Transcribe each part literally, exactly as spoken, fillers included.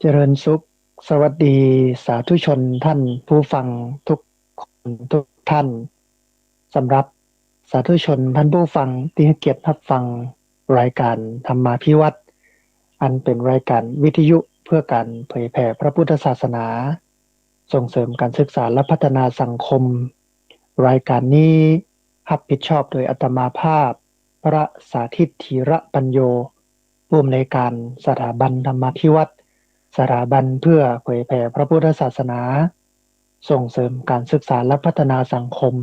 เจริญสุข สวัสดีสาธุชนท่านผู้ฟังทุกคนทุกท่าน สำหรับสาธุชนท่านผู้ฟังตี้ให้เกียรติฮับฟังรายก๋านธรรมาภิวัฒน์ อันเป๋นรายก๋านวิทยุเพื่อก๋านเผยแผ่พระพุทธศาสนา ส่งเสริมก๋านศึกษาและพัฒนาสังคม รายก๋านนี้ฮับผิดชอบโดยอาตมาภาพ พระสาธิต ธีระปัญโญ ผู้อำนวยก๋านสถาบันธรรมาภิวัฒน์ สถาบันเพื่อเผยแผ่พระพุทธศาสนา ส่งเสริมก๋านศึกษาและพัฒนาสังคม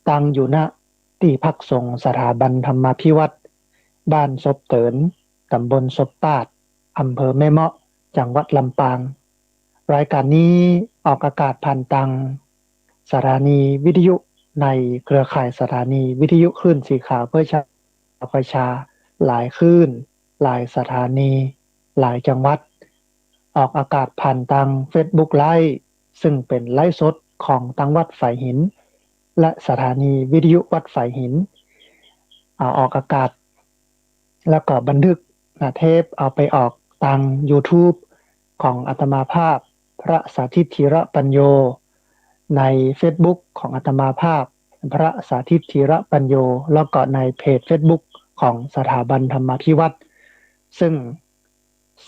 ตั้งอยู่ ณ ตี้พักสงฆ์สถาบันธรรมาภิวัฒน์ บ้านศพเติ๋น ต๋ำบลศพปาด อำเภอแม่เมาะ จังหวัดลำปาง รายก๋านนี้ออกอากาศผ่านตางสถานีวิทยุในเครือข่ายสถานีวิทยุคลื่นสีขาวเพื่อชาวประชา หลายคลื่น หลายสถานี หลายจังหวัด ออกอากาศผ่านตางเฟซบุ๊กไลฟ์ ซึ่งเป๋นไลฟ์สดของตางวัดฝายหิน และสถานีวิทยุวัดฝายหิน อ่า ออกอากาศ แล้วก็บันทึกนะ เทปเอาไปออกตางยูทูบของอาตมาภาพ พระสาธิต ธีระปัญโญ ในเฟซบุ๊กของอาตมาภาพ พระสาธิต ธีระปัญโญ แล้วก็ในเพจเฟซบุ๊กของสถาบันธรรมาภิวัฒน์ ซึ่ง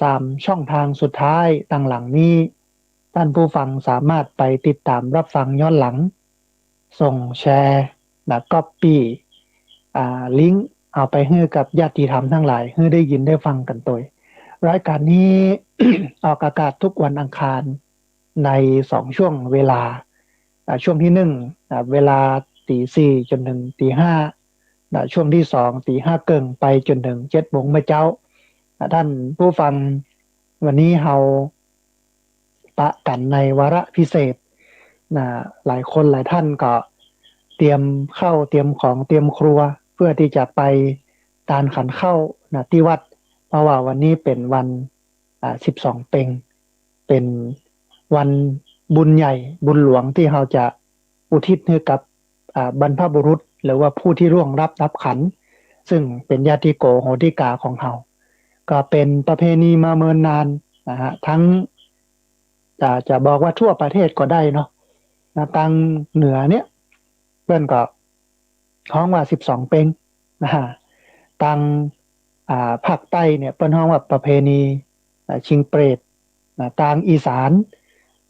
สามช่องทางสุดท้ายตางหลังนี้ ท่านผู้ฟังสามารถไปติดตามรับฟังย้อนหลัง ส่งแชร์ นะ ก๊อปปี้ อ่า ลิงก์เอาไปหื้อกับญาติธรรมทั้งหลาย หื้อได้ยินได้ฟังกั๋นตวย รายก๋านนี้ ออกอากาศทุกวันอังคารในสองช่วงเวลา อ่า ช่วงตี้นึ่ง อ่า เวลาตี๋สี่จ๋นเถิงตี๋ห้า นะ ช่วงตี้สองตี๋ห้าเกิ่งไปจ๋นเถิงเจ็ดโมงเมื่อเจ๊า นะ ท่านผู้ฟัง วันนี้เฮาปะกั๋นในวาระพิเศษ นะ หลายคนหลายท่านก็เตรียมข้าวเตรียมของเตรียมครัว เพื่อตี้จะไปตานขันข้าว นะ ตี้วัด เพราะว่าวันนี้เป๋นวัน อ่า สิบสองเป็ง เป๋นวันบุญใหญ่บุญหลวงตี้เฮาจะอุทิศหื้อกับ อ่า บรรพบุรุษ หรือว่าผู้ตี้ล่วงลับดับขันธ์ ซึ่งเป๋นญาติโกโหติกาของเฮา ก็เป๋นประเพณีมาเมินนานนะฮะ ทั้ง จะ จะบอกว่าทั่วประเทศก็ได้เนาะ นะ ตางเหนือเนี่ย เปิ้นก็ฮ้องว่าสิบสองเป็งนะฮะ ตาง อ่า ภาคใต้เนี่ย เปิ้นฮ้องว่าประเพณี อ่า ชิงเปรตนะ ตางอีสาน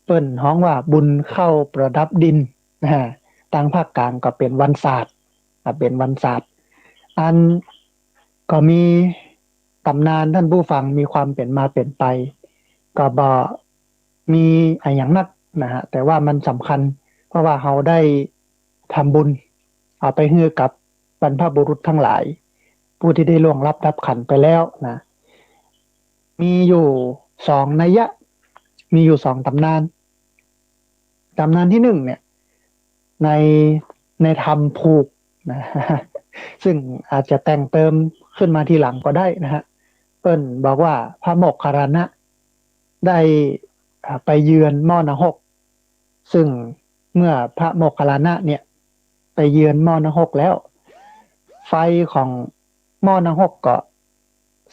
เปิ้นฮ้องว่าบุญข้าวประดับดินนะฮะ ตางภาคกลางก็เป๋นวันสาด อ่า เป๋นวันสาด อันก็มีต๋ำนาน ท่านผู้ฟัง มีความเป๋นมาเป๋นไป ก็บ่มีอะหยังนักนะฮะ แต่ว่ามันสำคัญ เพราะว่าเฮาได้ทำบุญ เอาไปหื้อกับบรรพบุรุษทั้งหลาย ผู้ตี้ได้ล่วงลับดับขันธ์ไปแล้วนะ มีอยู่สองนัยยะ มีอยู่สองต๋ำนาน ต๋ำนานตี้นึ่งเนี่ย ใน ในธรรมผูกนะ ซึ่งอาจจะแต่งเติมขึ้นมาทีหลังก็ได้นะฮะ เปิ้นบอกว่าพระโมคคัลลานะได้ อ่า ไปเยือนหม้อนรก ซึ่งเมื่อพระโมคคัลลานะเนี่ยไปเยือนหม้อนรกแล้ว ไฟของหม้อนรกก็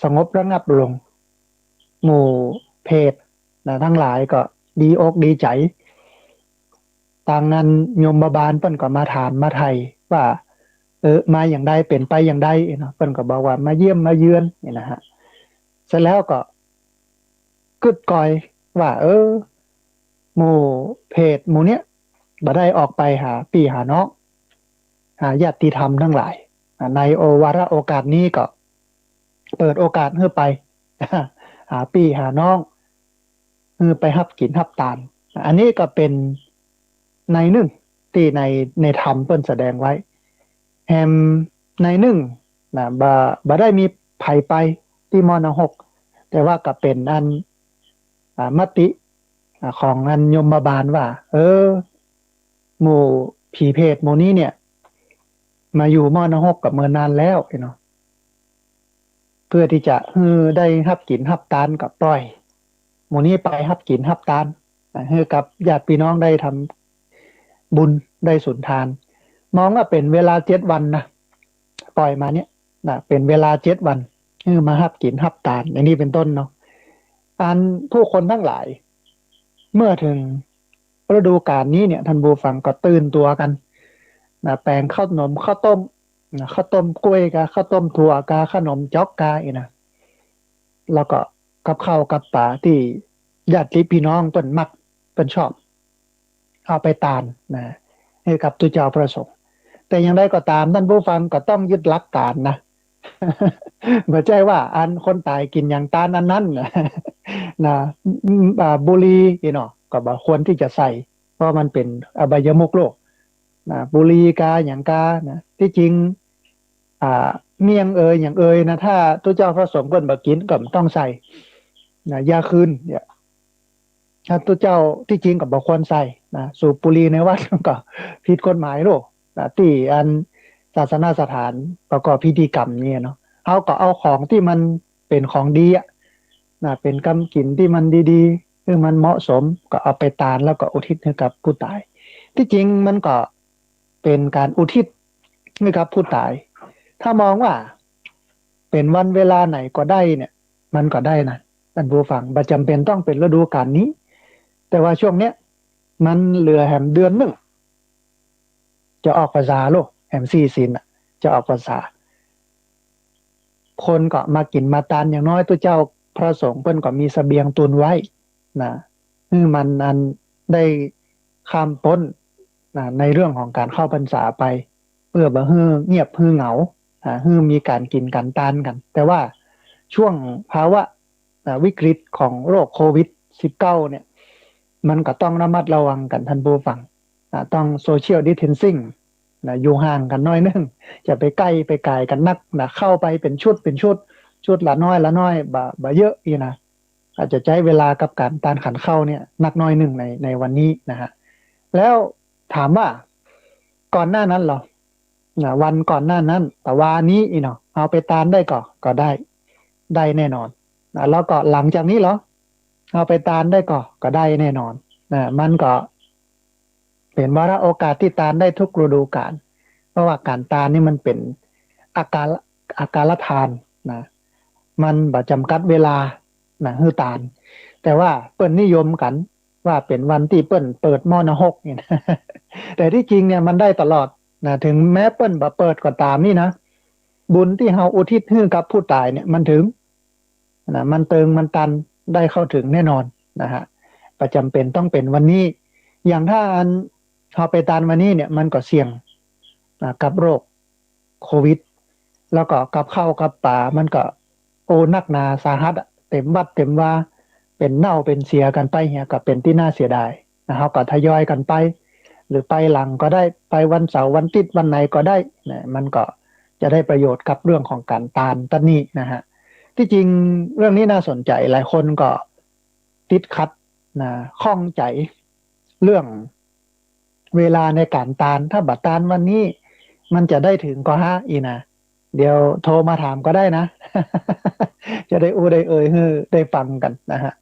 สงบระงับลง หมู่เปรตนะ ทั้งหลายก็ดีอกดีใจ๋ ตางนั้นยมบาลเปิ้นก็มาถามมาไถ่ว่า เออ มาอย่างใด เป๋นไปอย่างใดเนาะ เปิ้นก็บอกว่ามาเยี่ยมมาเยือนนี่นะฮะ เสร็จแล้วก็กึ๊ดก้อยว่า เออ หมู่เปรตหมู่เนี้ยบ่ได้ออกไปหาปี้หาน้อง หาญาติธรรมทั้งหลาย อ่า ในโอวาระโอกาสนี้ก็เปิดโอกาสหื้อไป หาปี้หาน้อง หื้อไปฮับกิ๋นฮับตาน อันนี้ก็เป๋นในนึ่งตี้ใน ในธรรมเปิ้นแสดงไว้ แหมในนึ่งนะ บ่ บ่ได้มีใผไปตี้หม้อนรก แต่ว่าก็เป๋นอัน อ่า มติ อ่า ของอันยมบาลว่า เออ หมู่ผีเปรตหมู่นี้เนี่ย มาอยู่หม้อนรกก็เมินนานแล้วเนาะ เพื่อตี้จะหื้อได้ฮับกิ๋นฮับตานก็ปล่อยหมู่นี้ไปฮับกิ๋นฮับตาน อ่า หื้อกับญาติพี่น้องได้ทำบุญได้สุนทาน มองว่าเป๋นเวลาเจ็ดวันนะ ปล่อยมาเนี่ยนะ เป๋นเวลาเจ็ดวัน หื้อมาฮับกิ๋นฮับตาน อย่างนี้เป๋นต้นเนาะ อันผู้คนตังหลาย เมื่อเถิงฤดูกาลนี้เนี่ย ต้านผู้ฟังก็ตื่นตั๋วกั๋นนะ แป๋งข้าวหนมข้าวต้มนะ ข้าวต้มก้วยกา ข้าวต้มถั่วกา ขนมจ๊อกกา อี้นะ แล้วก็กับข้าวกับป๋าตี้ญาติปี้น้องเปิ้นมักเปิ้นชอบ เอาไปตานนะ หื้อกับตุ๊เจ้าพระสงฆ์ แต่อย่างใดก็ต๋าม ต้านผู้ฟังก็ต้องยึดหลักการนะ บ่ใจ้ว่าอันคนต๋ายกิ๋นหยังตานอันนั้นนะ นะ อืม อ่า บุหรี่อี้เนาะ ก็บ่ควรตี้จะใส่ เพราะมันเป๋นอบายมุขโลกนะ บุหรี่กาหยังกานะ ตี้จริง อ่า เมี่ยงเอยหยังเอยนะ ถ้าตุ๊เจ้าพระสงฆ์เปิ้นบ่กิ๋นก็บ่ต้องใส่นะ ยาคืนเนี่ย ถ้าตุ๊เจ้าตี้จริงก็บ่ควรใส่นะ สูบบุหรี่ในวัดก็ผิดกฎหมายโลกนะ ตี้อันศาสนสถานประกอบพิธีกรรมเนี่ยเนาะ เฮาก็เอาของตี้มันเป๋นของดีอะนะ เป๋นกำกิ๋นตี้มันดีๆ หื้อมันเหมาะสม ก็เอาไปตานแล้วก็อุทิศหื้อกับผู้ต๋าย ตี้จริงมันก็เป๋นก๋านอุทิศหื้อกับผู้ต๋าย ถ้ามองว่าเป๋นวันเวลาไหนก็ได้เนี่ย มันก็ได้นะ ต้านผู้ฟัง บ่จ๋ำเป๋นต้องเป๋นฤดูกาลนี้ แต่ว่าช่วงเนี้ย มันเหลือแหมเดือนนึ่ง จะออกพรรษาโลก แหมสี่ศีลน่ะ จะออกพรรษา คนก็มากิ๋นมาตาน อย่างน้อยตุ๊เจ้าพระสงฆ์เปิ้นก็มีเสบียงตุนไว้นะ หื้อมันอันได้ข้ามป๊นนะ ในเรื่องของก๋านเข้าพรรษาไป เปื้อบ่หื้อเงียบหื้อเหงานะ หื้อมีก๋านกิ๋นก๋านตานกั๋น แต่ว่าช่วงภาวะ อ่า วิกฤตของโรคโควิดสิบเก้าเนี่ย มันก็ต้องระมัดระวังกั๋น ต้านผู้ฟัง อ่า ต้อง social distancing นะ อยู่ห่างกั๋นหน้อยนึ่ง จะไปใก้ไปก๋ายกั๋นนักนะ เข้าไปเป๋นชุดเป๋นชุด ชุดละน้อยละน้อย บ่ บ่เยอะอี้นะ อาจจะใจ๊เวลากับก๋านตานขันข้าวเนี่ยนักหน้อยนึ่งใน ในวันนี้นะฮะ แล้วถามว่าก่อนหน้านั้นลอ นะ วันก่อนหน้านั้น ตะวานี้อี้เนาะ เอาไปตานได้ก่อ ก็ได้ ได้แน่นอนนะ แล้วก็หลังจากนี้ลอ เอาไปตานได้ก่อ ก็ได้แน่นอนนะ มันก็เป๋นวาระโอกาสตี้ตานได้ทุกฤดูกาล เพราะว่าก๋านตานนี่มันเป๋นอากาล อากาลทานนะ มันบ่จ๋ำกัดเวลานะ หื้อตาน แต่ว่าเปิ้นนิยมกั๋น ว่าเป๋นวันตี้เปิ้นเปิดหม้อนรกเนี่ยนะ แต่ตี้จริงเนี่ยมันได้ตลอดนะ เถิงแม้เปิ้นบ่เปิดก็ต๋ามนี่นะ บุญตี้เฮาอุทิศหื้อกับผู้ต๋ายเนี่ยมันเถิงนะ มันเติงมันตัน ได้เข้าเถิงแน่นอนนะฮะ บ่จ๋ำเป๋นต้องเป๋นวันนี้ อย่างถ้าอันเฮาไปตานวันนี้เนี่ย มันก็เสี่ยงนะ กับโรคโควิด แล้วก็กับข้าวกับป๋ามันก็ โอ้ นักหนาสาหัสอะ เต็มวัดเต็มวา เป๋นเน่าเป๋นเสียกั๋นไปเหีย ก็เป๋นตี้น่าเสียดายนะ เฮาก็ทยอยกั๋นไป หรือไปหลังก็ได้ ไปวันเสาร์วันอาทิตย์วันไหนก็ได้นะ มันก็จะได้ประโยชน์กับเรื่องของก๋านตานต้านนี้นะฮะ ตี้จริงเรื่องนี้น่าสนใจ๋ หลายคนก็ติดขัดนะ ข้องใจ๋เรื่อง เวลาในก๋านตาน ถ้าบ่ตานวันนี้ มันจะได้เถิงก่อฮะ อี้นะ เดี๋ยวโทรมาถามก็ได้นะ จะได้อู้ได้เอ่ยหื้อได้ฟังกั๋นนะฮะ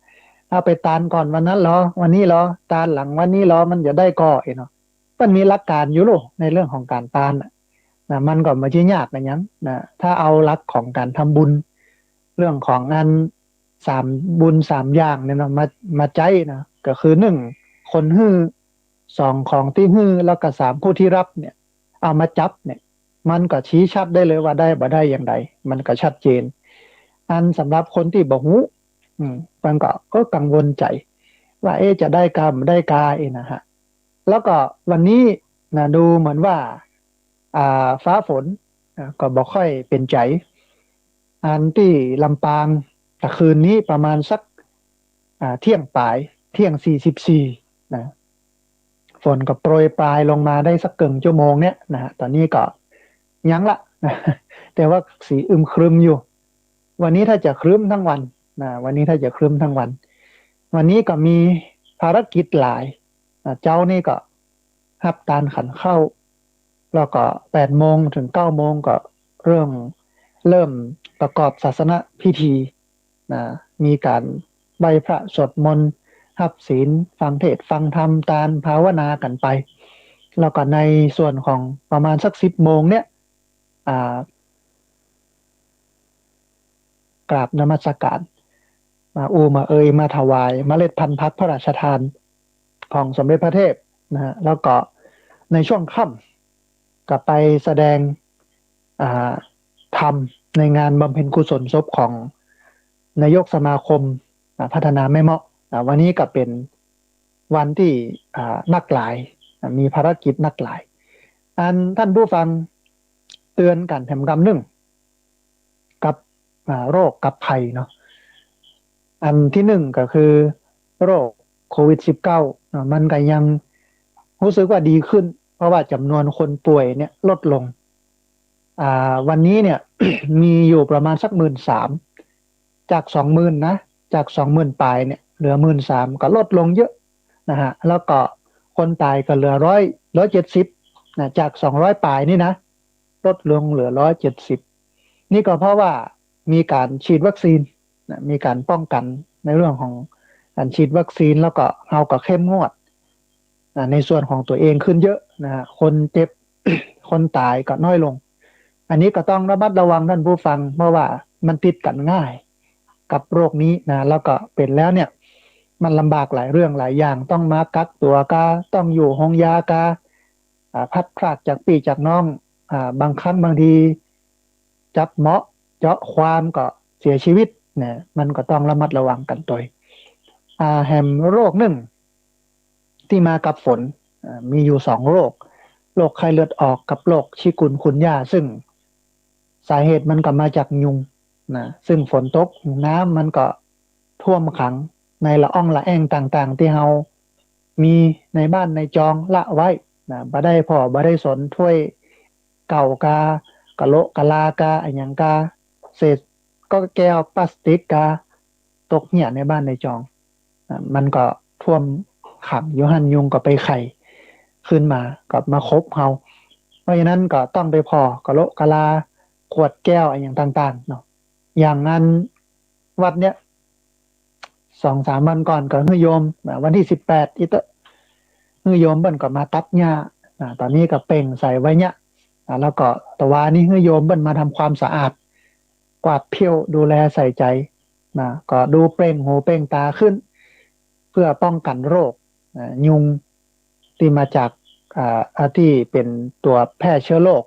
เอาไปตานก่อนวันนั้นลอ วันนี้ลอ ตานหลังวันนี้ลอ มันจะได้ก่อ อี้เนาะ มันมีหลักการอยู่ลูก ในเรื่องของก๋านตานน่ะนะ มันก็บ่ใจ้ยากอะหยังนะ ถ้าเอาหลักของก๋านทำบุญ เรื่องของอันสามบุญสามอย่างเนี่ยเนาะ มา มาใจ๊นะ ก็คือนึ่ง คนหื้อ สอง ของตี้หื้อ แล้วก็ สาม ผู้ตี้ฮับเนี่ย เอามาจับเนี่ย มันก็ชี้ชัดได้เลยว่าได้บ่ได้อย่างใด มันก็ชัดเจน อันสำหรับคนตี้บ่ฮู้ อืม มันก็ ก็กังวลใจ๋ ว่า เอ๊ะ จะได้กาบ่ได้กา อี้นะฮะ แล้วก็วันนี้นะ ดูเหมือนว่า อ่า ฟ้าฝนนะ ก็บ่ค่อยเป๋นใจ๋ อันตี้ลำปาง ตะคืนนี้ประมาณสัก อ่า เที่ยงป๋าย เที่ยงสี่สิบสี่นะ ฝนก็โปรยปรายลงมาได้สักเกิ่งชั่วโมงเนี่ยนะฮะ ต๋อนนี้ก็ยังละนะ แต่ว่าสีอึมครึมอยู่ วันนี้ถ้าจะครึ้มทั้งวันนะ วันนี้ถ้าจะครึ้มทั้งวัน วันนี้ก็มีภารกิจหลายนะ เจ๊านี่ก็ฮับตานขันข้าว แล้วก็แปดโมงเถิงเก้าโมงก็เริ่ม เริ่มประกอบศาสนพิธี นะ มีก๋านไหว้พระสวดมนต์ ฮับศีล ฟังเทศน์ฟังธรรม ตานภาวนากั๋นไป แล้วก็ในส่วนของประมาณสักสิบโมงเนี่ย อ่า กราบนมัสการ อ่า อู้มาเอยมาถวายเมล็ดพันธุ์ผักพระราชทานของสมเด็จพระเทพนะฮะ แล้วก็ในช่วงค่ำก็ไปแสดง อ่า ธรรมในงานบำเพ็ญกุศลศพของนายกสมาคม อ่า พัฒนาแม่เมาะ อ่า วันนี้ก็เป๋นวันตี้ อ่า นักหลาย อ่า มีภารกิจนักหลาย อันท่านผู้ฟังเตือนกั๋นแถมกำนึ่ง กับ อ่า โรคกับภัยเนาะ อันตี้นึ่งก็คือโรคโควิดสิบเก้าเนาะ มันก็ยังฮู้สึกว่าดีขึ้น เพราะว่าจ๋ำนวนคนป่วยเนี่ยลดลง อ่า วันนี้เนี่ย มีอยู่ประมาณสักหมื่นสาม จากสองหมื่นนะ จากสองหมื่นปลายเนี่ย เหลือหมื่นสาม ก็ลดลงเยอะนะฮะ แล้วก็คนต๋ายก็เหลือร้อย ร้อยเจ็ดสิบนะ จากสองร้อยปลายนี่นะ ลดลงเหลือร้อยเจ็ดสิบ นี่ก็เพราะว่ามีก๋านฉีดวัคซีนนะ มีก๋านป้องกั๋นในเรื่องของก๋านฉีดวัคซีน แล้วก็เฮาก็เข้มงวดนะ ในส่วนของตั๋วเองขึ้นเยอะนะฮะ คนเจ็บ คนต๋ายก็น้อยลง อันนี้ก็ต้องระมัดระวังท่านผู้ฟัง เพราะว่ามันติดกั๋นง่ายกับโรคนี้นะ แล้วก็เป๋นแล้วเนี่ย มันลำบากหลายเรื่องหลายอย่าง ต้องมากักตั๋วกา ต้องอยู่โฮงยากา อ่า พลัดพรากจากปี้จากน้อง อ่า บางครั้งบางที จับเหมาะเจาะความก็เสียชีวิตนะ มันก็ต้องระมัดระวังกั๋นตวย อ่า แหมโรคนึ่งตี้มากับฝน อ่า มีอยู่สองโรค โรคไข้เลือดออกกับโรคชิกุนคุนย่า ซึ่งสาเหตุมันก็มาจากยุงนะ ซึ่งฝนตกน้ำมันก็ท่วมขังในละอ่องละแอ่งต่างๆ ตี้เฮามีในบ้านในจองละไว้นะ บ่ได้ผ่อบ่ได้สน ถ้วยเก่ากา กะโหลกกะลากา อะหยังกา เศษก๊อกแก้วพลาสติกกา ตกเหี่ยในบ้านในจอง อ่ะ มันก็ท่วมขังอยู่หั้น ยุงก็ไปไข่ขึ้นมา ก็มาขบเฮา เพราะฉะนั้นก็ต้องไปผ่อกะโหลกกะลา ขวดแก้วอะหยังต่างๆ เนาะ อย่างอันวัดเนี้ย สองสามวันก่อนก็หื้อโยม อ่ะ วันตี้สิบแปด อี้เต๊อะ หื้อโยมเปิ้นก็มาตัดหญ้า อ่ะ ต๋อนนี้ก็เปล่งใส่ไว้เนี้ย อ่ะ แล้วก็ตะวานี้หื้อโยมเปิ้นมาทำความสะอาด กวาดเผี้ยว ดูแลใส่ใจ๋นะ ก็ดูเปล่งหูเปล่งต๋าขึ้น เพื่อป้องกั๋นโรค อ่า ยุงตี้มาจาก อ่า อ่า ตี้เป๋นตั๋วแพร่เชื้อโรค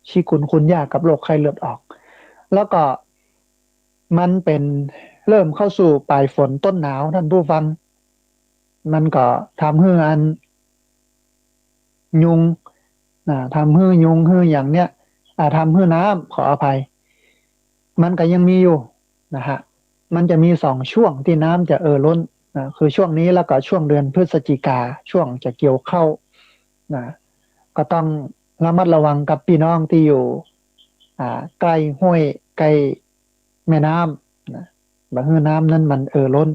ชิกุนคุนย่ากับโรคไข้เลือดออก แล้วก็มันเป๋นเริ่มเข้าสู่ปลายฝนต้นหนาว ท่านผู้ฟัง มันก็ทำหื้ออัน ยุงนะ ทำหื้อยุงหื้ออย่างเนี้ย อ่า ทำหื้อน้ำ ขออภัย มันก็ยังมีอยู่นะฮะ มันจะมีสองช่วงตี้น้ำจะเอ่อล้นนะ คือช่วงนี้แล้วก็ช่วงเดือนพฤศจิกา ช่วงจะเกี่ยวข้าวนะ ก็ต้องระมัดระวังกับปี้น้องตี้อยู่ อ่า ใก้ห้วย ใก้แม่น้ำนะ บ่หื้อน้ำนั้นมันเอ่อล้น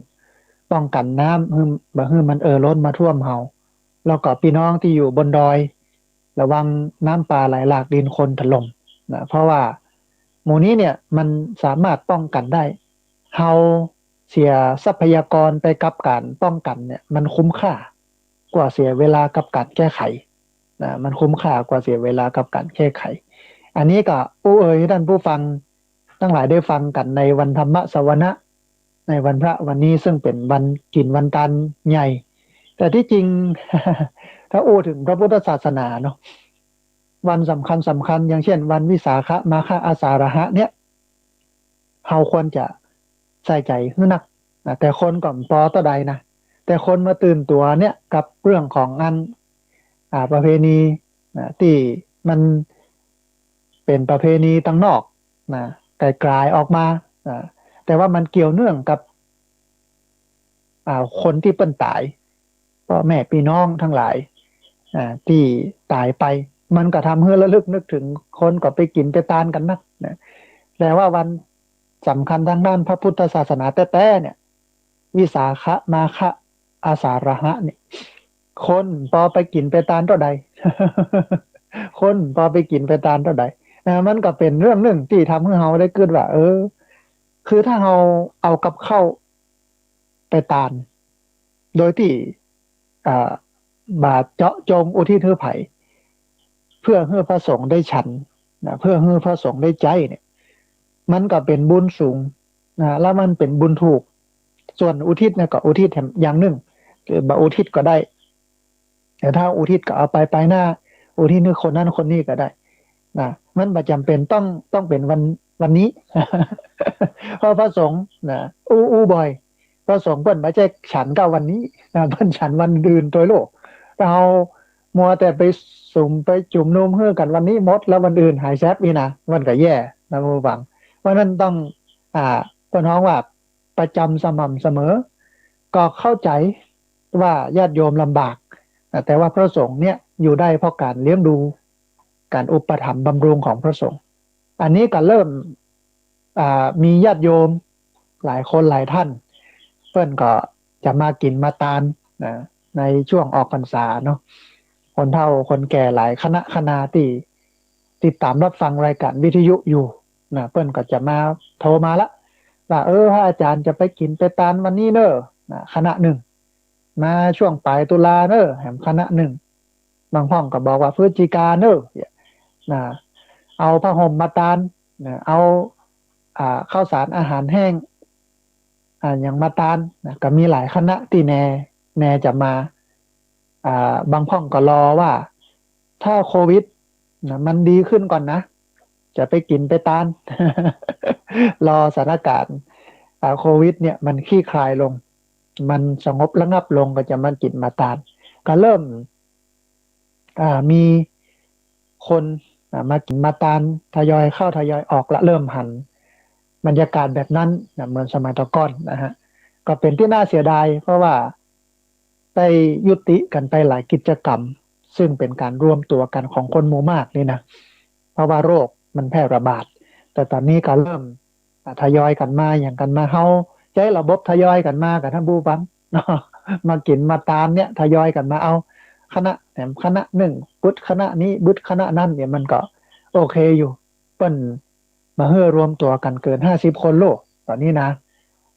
ป้องกั๋นน้ำหื้อ บ่หื้อมันเอ่อล้นมาท่วมเฮา แล้วก็ปี้น้องตี้อยู่บนดอย ระวังน้ำป่าไหลหลากดินโคลนถล่มนะ เพราะว่าหมู่นี้เนี่ยมันสามารถป้องกั๋นได้ เฮาเสียทรัพยากรไปกับก๋านป้องกั๋นเนี่ย มันคุ้มค่ากว่าเสียเวลากับก๋านแก้ไขนะ มันคุ้มค่ากว่าเสียเวลากับก๋านแก้ไข อันนี้ก็อู้เอ่ยหื้อท่านผู้ฟังตังหลายได้ฟังกั๋นในวันธรรมสวนะ ในวันพระวันนี้ซึ่งเป๋นวันกิ๋นวันตานใหญ่ แต่ตี้จริง ถ้าอู้เถิงพระพุทธศาสนาเนาะ วันสำคัญสำคัญ อย่างเช่น วันวิสาขะ มาฆะ อาสาฬหะเนี่ย เฮาควรจะใส่ใจ๋หื้อนักนะ แต่คนก็บ่ปอเต้าใดนะ แต่คนมาตื่นตั๋วเนี่ยกับเรื่องของอัน อ่า ประเพณีนะ ตี้มันเป๋นประเพณีตังนอกนะ ไกลๆออกมานะ แต่ว่ามันเกี่ยวเนื่องกับ อ่า คนตี้เปิ้นต๋าย ป้อแม่ปี้น้องตังหลาย อ่า ตี้ต๋ายไป มันก็ทำหื้อระลึกนึกเถิง คนก็ไปกิ๋นไปตานกั๋นนักนะ แต่ว่าวันสำคัญตางด้านพระพุทธศาสนาแต๊ๆเนี่ย วิสาขะ มาฆะ อาสาฬหะเนี่ย คนบ่ปอไปกิ๋นไปตานเต้าใด คนบ่ปอไปกิ๋นไปตานเต้าใด อ่า มันก็เป๋นเรื่องนึ่งตี้ทำหื้อเฮาได้กึ๊ดว่า เออ คือถ้าเฮาเอากับข้าวไปตาน โดยตี้ อ่า บ่เจาะจงอุทิศหื้อใผ เพื่อหื้อพระสงฆ์ได้ฉันนะ เพื่อหื้อพระสงฆ์ได้ใจ๊เนี่ย มันก็เป๋นบุญสูงนะ แล้วมันเป๋นบุญถูก ส่วนอุทิศเนี่ยก็อุทิศแหมอย่างนึ่ง คือบ่อุทิศก็ได้ แต่ถ้าอุทิศก็เอาไปไปหน้า อุทิศหื้อคนนั้นคนนี้ก็ได้นะ มันบ่จ๋ำเป็นต้อง ต้องเป๋นวัน วันนี้ เพราะพระสงฆ์นะ อู้ อู้บ่อย พระสงฆ์เปิ้นบ่ใจ้ฉันก้าวันนี้นะ เปิ้นฉันวันอื่นตวยโลก ถ้าเฮามัวแต่ไปสุมไปจุมนุมหื้อกั๋นวันนี้หมด แล้ววันอื่นหายแซบอี้นะ มันก็แย่นะท่านผู้ฟัง เพราะนั้นต้อง อ่า เปิ้นฮ้องว่าประจำสม่ำเสมอ ก็เข้าใจ๋ว่าญาติโยมลำบากนะ แต่ว่าพระสงฆ์เนี่ยอยู่ได้เพราะก๋านเลี้ยงดู ก๋านอุปถัมภ์บำรุงของพระสงฆ์ อันนี้ก็เริ่ม อ่า มีญาติโยมหลายคนหลายท่าน เปิ้นก็จะมากิ๋นมาตานนะ ในช่วงออกพรรษาเนาะ คนเฒ่าคนแก่หลายคณะคณาตี้ติดต๋ามรับฟังรายการวิทยุอยู่นะ เปิ้นก็จะมาโทรมาละ ว่า เออ พระอาจารย์จะไปกิ๋นไปตานวันนี้เน่อนะ คณะนึ่ง มาช่วงป๋ายตุลาเน่อ แหมคณะนึ่ง บางพ่องก็บอกว่าพฤศจิกาเน่อนะ เอาผ้าห่มมาตานนะ เอา อ่า ข้าวสารอาหารแห้ง อ่า หยังมาตานนะ ก็มีหลายคณะตี้แน แนจะมา อ่า บางพ่องก็รอว่า ถ้าโควิดนะ มันดีขึ้นก่อนนะ จะไปกิ๋นไปตาน รอสถานการณ์ อ่า โควิดเนี่ยมันคลี่คลายลง มันสงบระงับลงก็จะมากิ๋นมาตาน ก็เริ่ม อ่า มีคน อ่า มากิ๋นมาตาน ทยอยเข้าทยอยออกละ เริ่มหันบรรยากาศแบบนั้นนะ เหมือนสมัยตะก่อนนะฮะ ก็เป๋นตี้น่าเสียดาย เพราะว่าได้ยุติกั๋นไปหลายกิจกรรม ซึ่งเป๋นก๋านรวมตั๋วกั๋นของคนหมู่มากนี่นะ เพราะว่าโรคมันแพร่ระบาด แต่ต๋อนนี้ก็เริ่ม อ่า ทยอยกั๋นมา หยังกั๋นมา เฮาใจ๊ระบบทยอยกั๋นมาก่อท่านผู้ฟังเนาะ มากิ๋นมาตานเนี่ย ทยอยกั๋นมา เอาคณะแหมคณะนึ่ง บึดคณะนี้ บึดคณะนั้นเนี่ย มันก็โอเคอยู่ เปิ้นบ่หื้อรวมตั๋วกั๋นเกินห้าสิบคนโลก ต๋อนนี้นะ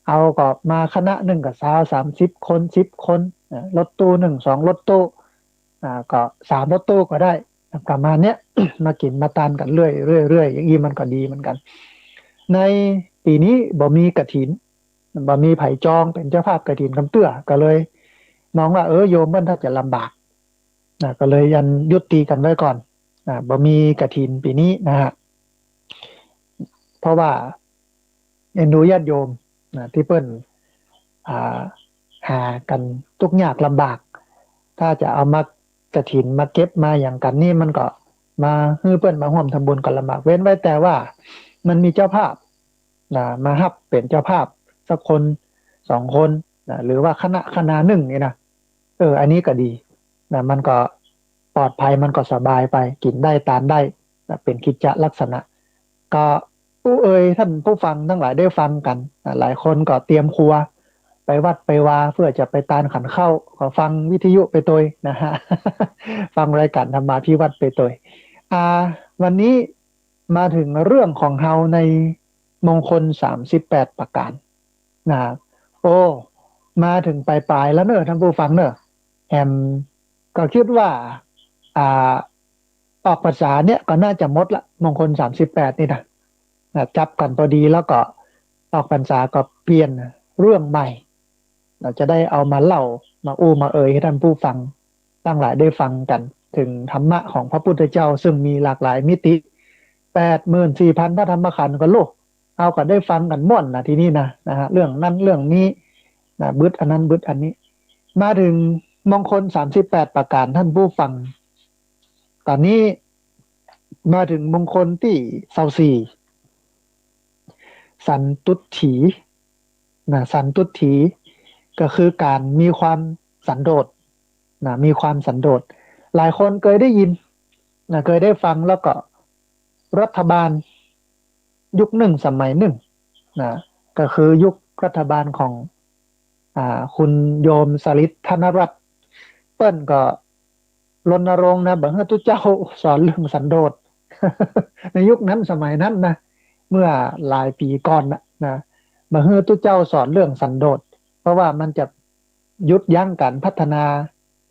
เอาก็มาคณะนึ่งก็ซาว สามสิบคน สิบคน อ่า รถตู้นึ่ง สองรถตู้ อ่า ก็สามรถตู้ก็ได้ ประมาณเนี้ย มากิ๋นมาตานกั๋นเรื่อยๆ เรื่อยๆ อย่างอี้มันก็ดีเหมือนกั๋น ในปี๋นี้บ่มีกฐิน บ่มีใผจองเป๋นเจ้าภาพกฐินกำเตื้อ ก็เลยมองว่า เออ โยมเปิ้นถ้าจะลำบากนะ ก็เลยยันยุติกั๋นไว้ก่อนนะ บ่มีกฐินปี๋นี้นะฮะ เพราะว่าเอ็นดูญาติโยมนะ ตี้เปิ้น อ่า หากั๋นตุ๊กข์ยากลำบาก ถ้าจะเอามากฐินมาเก็บมาหยังกั๋นนี่ มันก็มาหื้อเปิ้นมาฮ่วมทำบุญก็ลำบาก เว้นไว้แต่ว่ามันมีเจ้าภาพนะ มาฮับเป๋นเจ้าภาพสักคนสองคนนะ หรือว่าคณะคณานึ่งนี่นะ เออ อันนี้ก็ดีนะ มันก็ปลอดภัย มันก็สบายไป กิ๋นได้ตานได้นะ เป๋นกิจจะลักษณะ ก็อู้เอ่ยท่านผู้ฟังตังหลายได้ฟังกั๋นนะ หลายคนก็เตรียมครัวไปวัดไปวา เปื้อจะไปตานขันข้าว ก็ฟังวิทยุไปตวยนะฮะ ฟังรายการธรรมาภิวัฒน์ไปตวย อ่า วันนี้มาเถิงเรื่องของเฮาในมงคลสามสิบแปดประก๋านนะ โอ้ มาเถิงป๋ายๆ แล้วเน่อท่านผู้ฟังเน่อ แหมก็กึ๊ดว่า อ่า ออกพรรษาเนี่ยก็น่าจะหมดละ มงคลสามสิบแปดนี่นะ นะ จับกั๋นพอดี แล้วก็ออกพรรษาก็เปลี่ยนเรื่องใหม่ เฮาจะได้เอามาเล่า มาอู้มาเอ่ยหื้อท่านผู้ฟังตังหลายได้ฟังกั๋น เถิงธรรมะของพระพุทธเจ้า ซึ่งมีหลากหลายมิติ แปดหมื่นสี่พันพระธรรมขันธ์ก็โลก เฮาก็ได้ฟังกั๋นม่วนนะทีนี้นะ นะฮะ เรื่องนั้นเรื่องนี้นะ บึดอันนั้นบึดอันนี้ มาเถิงมงคลสามสิบแปดประก๋านท่านผู้ฟัง ต๋อนนี้มาเถิงมงคลตี้ซาวสี่ สันตุตถีนะ สันตุตถี ก็คือก๋านมีความสันโดษนะ มีความสันโดษ หลายคนเกยได้ยินนะ เกยได้ฟัง แล้วก็รัฐบาลยุคนึ่งสมัยนึ่งนะ ก็คือยุครัฐบาลของ อ่า คุณโยมสฤทธิ์ ธนรัตน์ เปิ้นก็รณรงค์นะ บ่หื้อตุ๊เจ้าสอนเรื่องสันโดษ ในยุคนั้นสมัยนั้นนะ เมื่อหลายปี๋ก่อนนะ นะ บ่หื้อตุ๊เจ้าสอนเรื่องสันโดษ เพราะว่ามันจะหยุดยั้งก๋านพัฒนา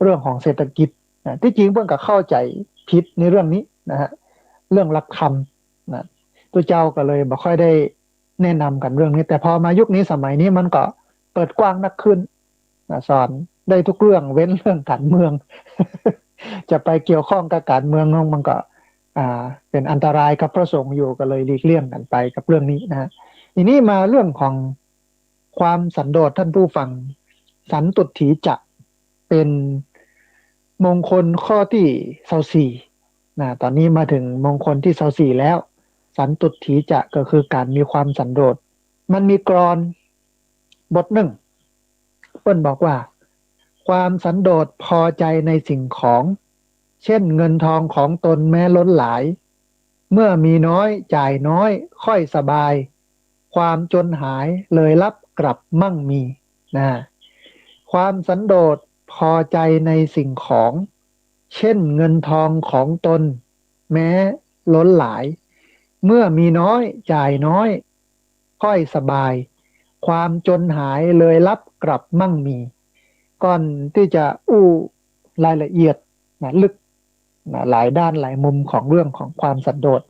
เรื่องของเศรษฐกิจนะ ตี้จริงเปิ้นก็เข้าใจ๋ผิดในเรื่องนี้นะฮะ เรื่องหลักธรรมนะ ตุ๊เจ้าก็เลยบ่ค่อยได้แนะนำกั๋นเรื่องนี้ แต่พอมายุคนี้สมัยนี้มันก็ เปิดกว้างนักขึ้น นะ สอนได้ทุกเรื่องเว้นเรื่องก๋านเมือง จะไปเกี่ยวข้องกับก๋านเมืองมันก็ อ่า เป๋นอันตรายกับพระสงฆ์อยู่ ก็เลยหลีกเลี่ยงกั๋นไปกับเรื่องนี้นะฮะ ทีนี้มาเรื่องของความสันโดษ ท่านผู้ฟัง สันตุฏฐิจะ เป๋นมงคลข้อตี้ซาวสี่นะ ต๋อนนี้มาเถิงมงคลตี้ซาวสี่แล้ว สันตุฏฐิจะก็คือก๋านมีความสันโดษ มันมีกลอนบทนึ่ง เปิ้นบอกว่า ความสันโดษพอใจ๋ในสิ่งของ เช่นเงินทองของตนแม้ล้นหลาย เมื่อมีน้อยจ่ายน้อยค่อยสบาย ความจนหายเลยลับกลับมั่งมี นะ ความสันโดษพอใจ๋ในสิ่งของ เช่นเงินทองของตนแม้ล้นหลาย เมื่อมีน้อยจ่ายน้อยค่อยสบาย ความจนหายเลยลับกลับมั่งมี ก่อนตี้จะอู้รายละเอียดนะ ลึกนะ หลายด้านหลายมุมของเรื่องของความสันโดษ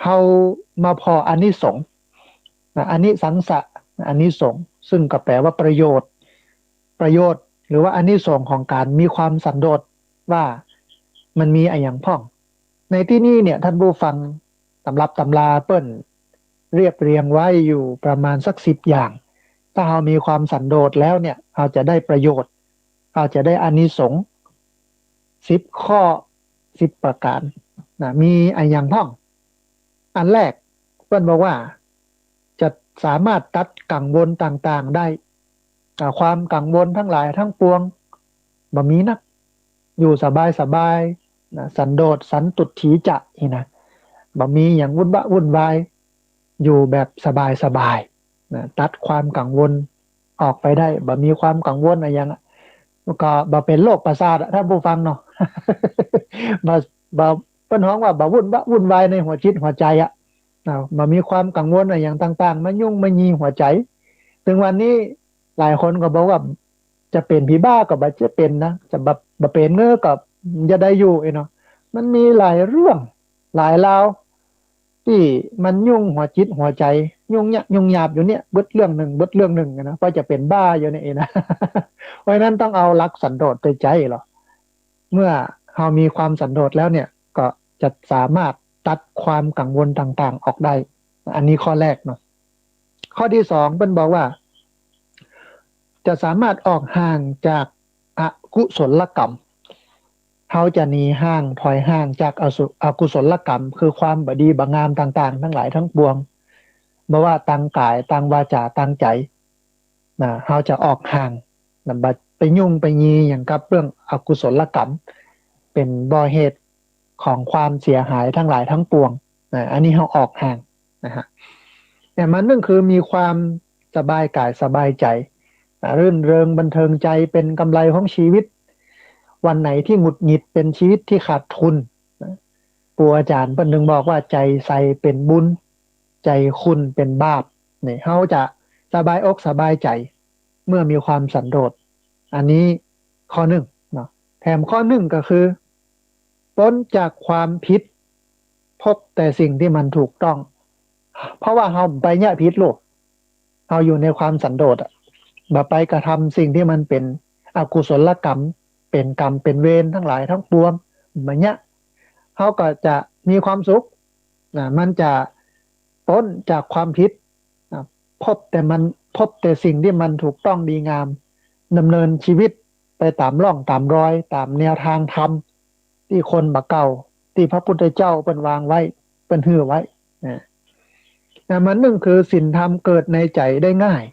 เฮามาผ่ออานิสงส์นะ อานิสังสะ อานิสงส์ ซึ่งก็แปลว่าประโยชน์ ประโยชน์ หรือว่าอานิสงส์ของก๋านมีความสันโดษว่ามันมีอะหยังพ่อง ในตี้นี้เนี่ย ท่านผู้ฟัง ตำรับตำราเปิ้นเรียบเรียงไว้อยู่ประมาณสักสิบอย่าง ถ้าเฮามีความสันโดษแล้วเนี่ย เฮาจะได้ประโยชน์ เฮาจะได้อานิสงส์สิบข้อ สิบประก๋านนะ มีอะหยังพ่อง อันแรกเปิ้นบอกว่า จะสามารถตัดกังวลต่างๆ ได้ อ่า ความกังวลทั้งหลายทั้งปวงบ่มีนัก อยู่สบายๆ นะ สันโดษ สันตุฏฐิจะ นี่นะ บ่มีอะหยังวุ่นวะวุ่นวาย อยู่แบบสบายๆ นะ ตัดความกังวลออกไปได้ บ่มีความกังวลอะหยังอะ ก็บ่เป๋นโรคประสาทอะ ท่านผู้ฟังเนาะ บ่ บ่ เปิ้นฮ้องว่าบ่วุ่นวะวุ่นวายในหัวจิตหัวใจ๋อะ อ่า บ่มีความกังวลอะหยังต่างๆ มายุ่งมายีหัวใจ๋ เถิงวันนี้หลายคนก็บอกว่า จะเป๋นผีบ้าก็บ่จะเป๋นนะ จะบ่ บ่เป๋นเงอก็จะได้อยู่ เอ้ยเนาะ มันมีหลายเรื่องหลายราว ตี้มันยุ่งหัวจิตหัวใจ๋ ยุ่งยะ ยุ่งยากอยู่เนี่ย เบิดเรื่องนึ่ง เบิดเรื่องนึ่งนะ พอจะเป๋นบ้าอยู่เนี่ยเองนะ เพราะฉะนั้นต้องเอาหลักสันโดษใจ๋ๆ ลอ เมื่อเฮามีความสันโดษแล้วเนี่ย ก็จะสามารถตัดความกังวลต่างๆ ออกได้ อันนี้ข้อแรกเนาะ ข้อตี้สองเปิ้นบอกว่า จะสามารถออกห่างจากอกุศลกรรม เฮาจะหนีห่างถอยห่างจากอสุ- อกุศลกรรม คือความบ่ดีบ่งามต่างๆ ตังหลายตังปวง บ่ว่าตางก๋าย ตางวาจา ตางใจ๋ นะ เฮาจะออกห่าง นะ บ่ไปยุ่งไปยีอะหยังกับเรื่องอกุศลกรรม เป๋นบ่อเหตุของความเสียหายตังหลายตังปวง นะ อันนี้เฮาออกห่างนะฮะ แต่มันนึ่งคือมีความสบายก๋ายสบายใจ๋ นะ รื่นเริงบันเทิงใจ๋ เป๋นก๋ำไรของชีวิต วันไหนตี้หงุดหงิด เป๋นชีวิตตี้ขาดทุน นะ ปู่อาจ๋ารย์เปิ้นนึ่งบอกว่า ใจ๋ใสเป๋นบุญ ใจ๋ขุ่นเป๋นบาป นี่ เฮาจะสบายอกสบายใจ๋ เมื่อมีความสันโดษ อันนี้ข้อนึ่งเนาะ แถมข้อนึ่งก็คือ ป๊นจากความผิด พบแต่สิ่งตี้มันถูกต้อง เพราะว่าเฮาบ่ไปเยียะผิดโลก เฮาอยู่ในความสันโดษอะ บ่ไปกระทำสิ่งตี้มันเป๋นอกุศลกรรม เป๋นกรรมเป๋นเวรตังหลายตังปวง บ่เยียะ เฮาก็จะมีความสุข นะ มันจะป๊นจากความผิด นะ พบแต่มัน พบแต่สิ่งตี้มันถูกต้องดีงาม ดำเนินชีวิตไปต๋ามร่องต๋ามรอย ต๋ามแนวตางธรรม ตี้คนบ่าเก่า ตี้พระพุทธเจ้าเปิ้นวางไว้ เปิ้นหื้อไว้ นะ นะ มันนึ่งคือศีลธรรมเกิดในใจ๋ได้ง่าย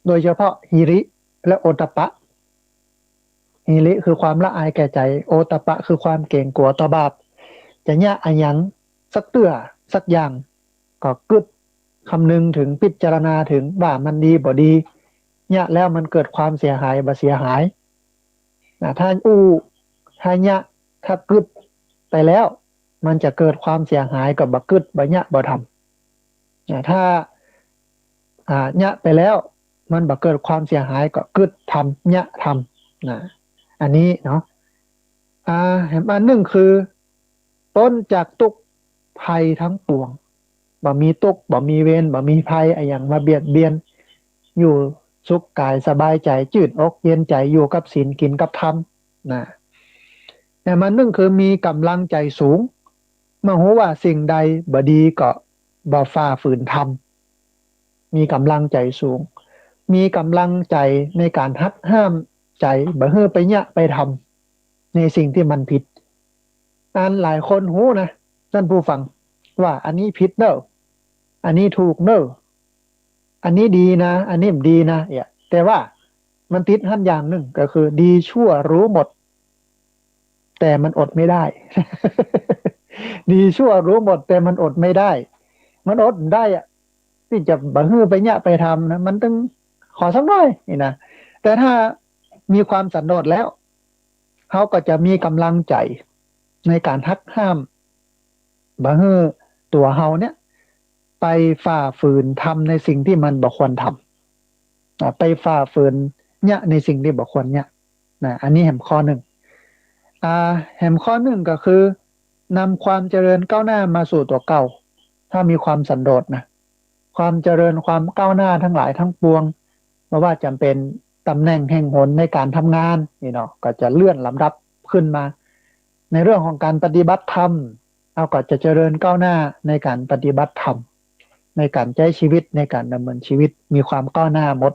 โดยเฉพาะหิริและโอตตัปปะ หิริคือความละอายแก่ใจ๋ โอตตัปปะคือความเก๋งกั๋วต่อบาป จะเยียะอะหยังสักเตื้อสักอย่าง ก็กึ๊ดคำนึงเถิง พิจารณาเถิงว่ามันดีบ่ดี เยียะแล้วมันเกิดความเสียหายบ่เสียหาย นะ ถ้าอู้ ถ้าเยียะ ถ้ากึ๊ดไปแล้ว มันจะเกิดความเสียหายก็บ่กึ๊ด บ่เยียะ บ่ทำ นะ ถ้า อ่า เยียะไปแล้ว มันบ่เกิดความเสียหายก็กึ๊ดทำ เยียะทำ นะ อันนี้เนาะ อ่า แถมอันนึ่งคือ ป๊นจากตุ๊กข์ภัยตังปวง บ่มีตุ๊กข์ บ่มีเวร บ่มีภัยอะหยังมาเบียดเบียน อยู่ สุขก๋ายสบายใจ๋ จื้นอกเย็นใจ๋ อยู่กับศีลกิ๋นกับธรรมนะ แหมอันนึ่งคือมีก๋ำลังใจ๋สูง เมื่อฮู้ว่าสิ่งใดบ่ดีก็บ่ฝ่าฝืนทำ มีก๋ำลังใจ๋สูง มีก๋ำลังใจ๋ในก๋านหักห้ามใจ๋ บ่หื้อไปเยียะไปทำในสิ่งตี้มันผิด อันหลายคนฮู้นะ ต้านผู้ฟัง ว่าอันนี้ผิดเน่อ อันนี้ถูกเน่อ อันนี้ดีนะ อันนี้บ่ดีนะ เนี่ย แต่ว่ามันติดหั้นอย่างนึ่ง ก็คือดีชั่วรู้หมด แต่มันอดไม่ได้ ดีชั่วรู้หมด แต่มันอดไม่ได้ มันอดบ่ได้อะ ตี้จะบ่หื้อไปเยียะไปทำนะ มันตึงขอสักหน้อยนี่นะ แต่ถ้ามีความสันโดษแล้ว เฮาก็จะมีก๋ำลังใจ๋ในก๋านหักห้าม บ่หื้อตั๋วเฮาเนี่ย ไปฝ่าฝืนทำในสิ่งตี้มันบ่ควรทำ อ่า ไปฝ่าฝืนเยียะในสิ่งตี้บ่ควรเยียะนะ อันนี้แหมข้อนึ่ง อ่า แหมข้อนึ่งก็คือ นำความเจริญก้าวหน้ามาสู่ตั๋วเก่า ถ้ามีความสันโดษนะ ความเจริญความก้าวหน้าทั้งหลายทั้งปวง บ่ว่าจะเป๋นต๋ำแหน่งแห่งหนในก๋านทำงานนี่เนาะ ก็จะเลื่อนลำดับขึ้นมา ในเรื่องของก๋านปฏิบัติธรรม เฮาก็จะเจริญก้าวหน้าในก๋านปฏิบัติธรรม ในก๋านใจ๊ชีวิต ในก๋านดำเนินชีวิต มีความก้าวหน้าหมด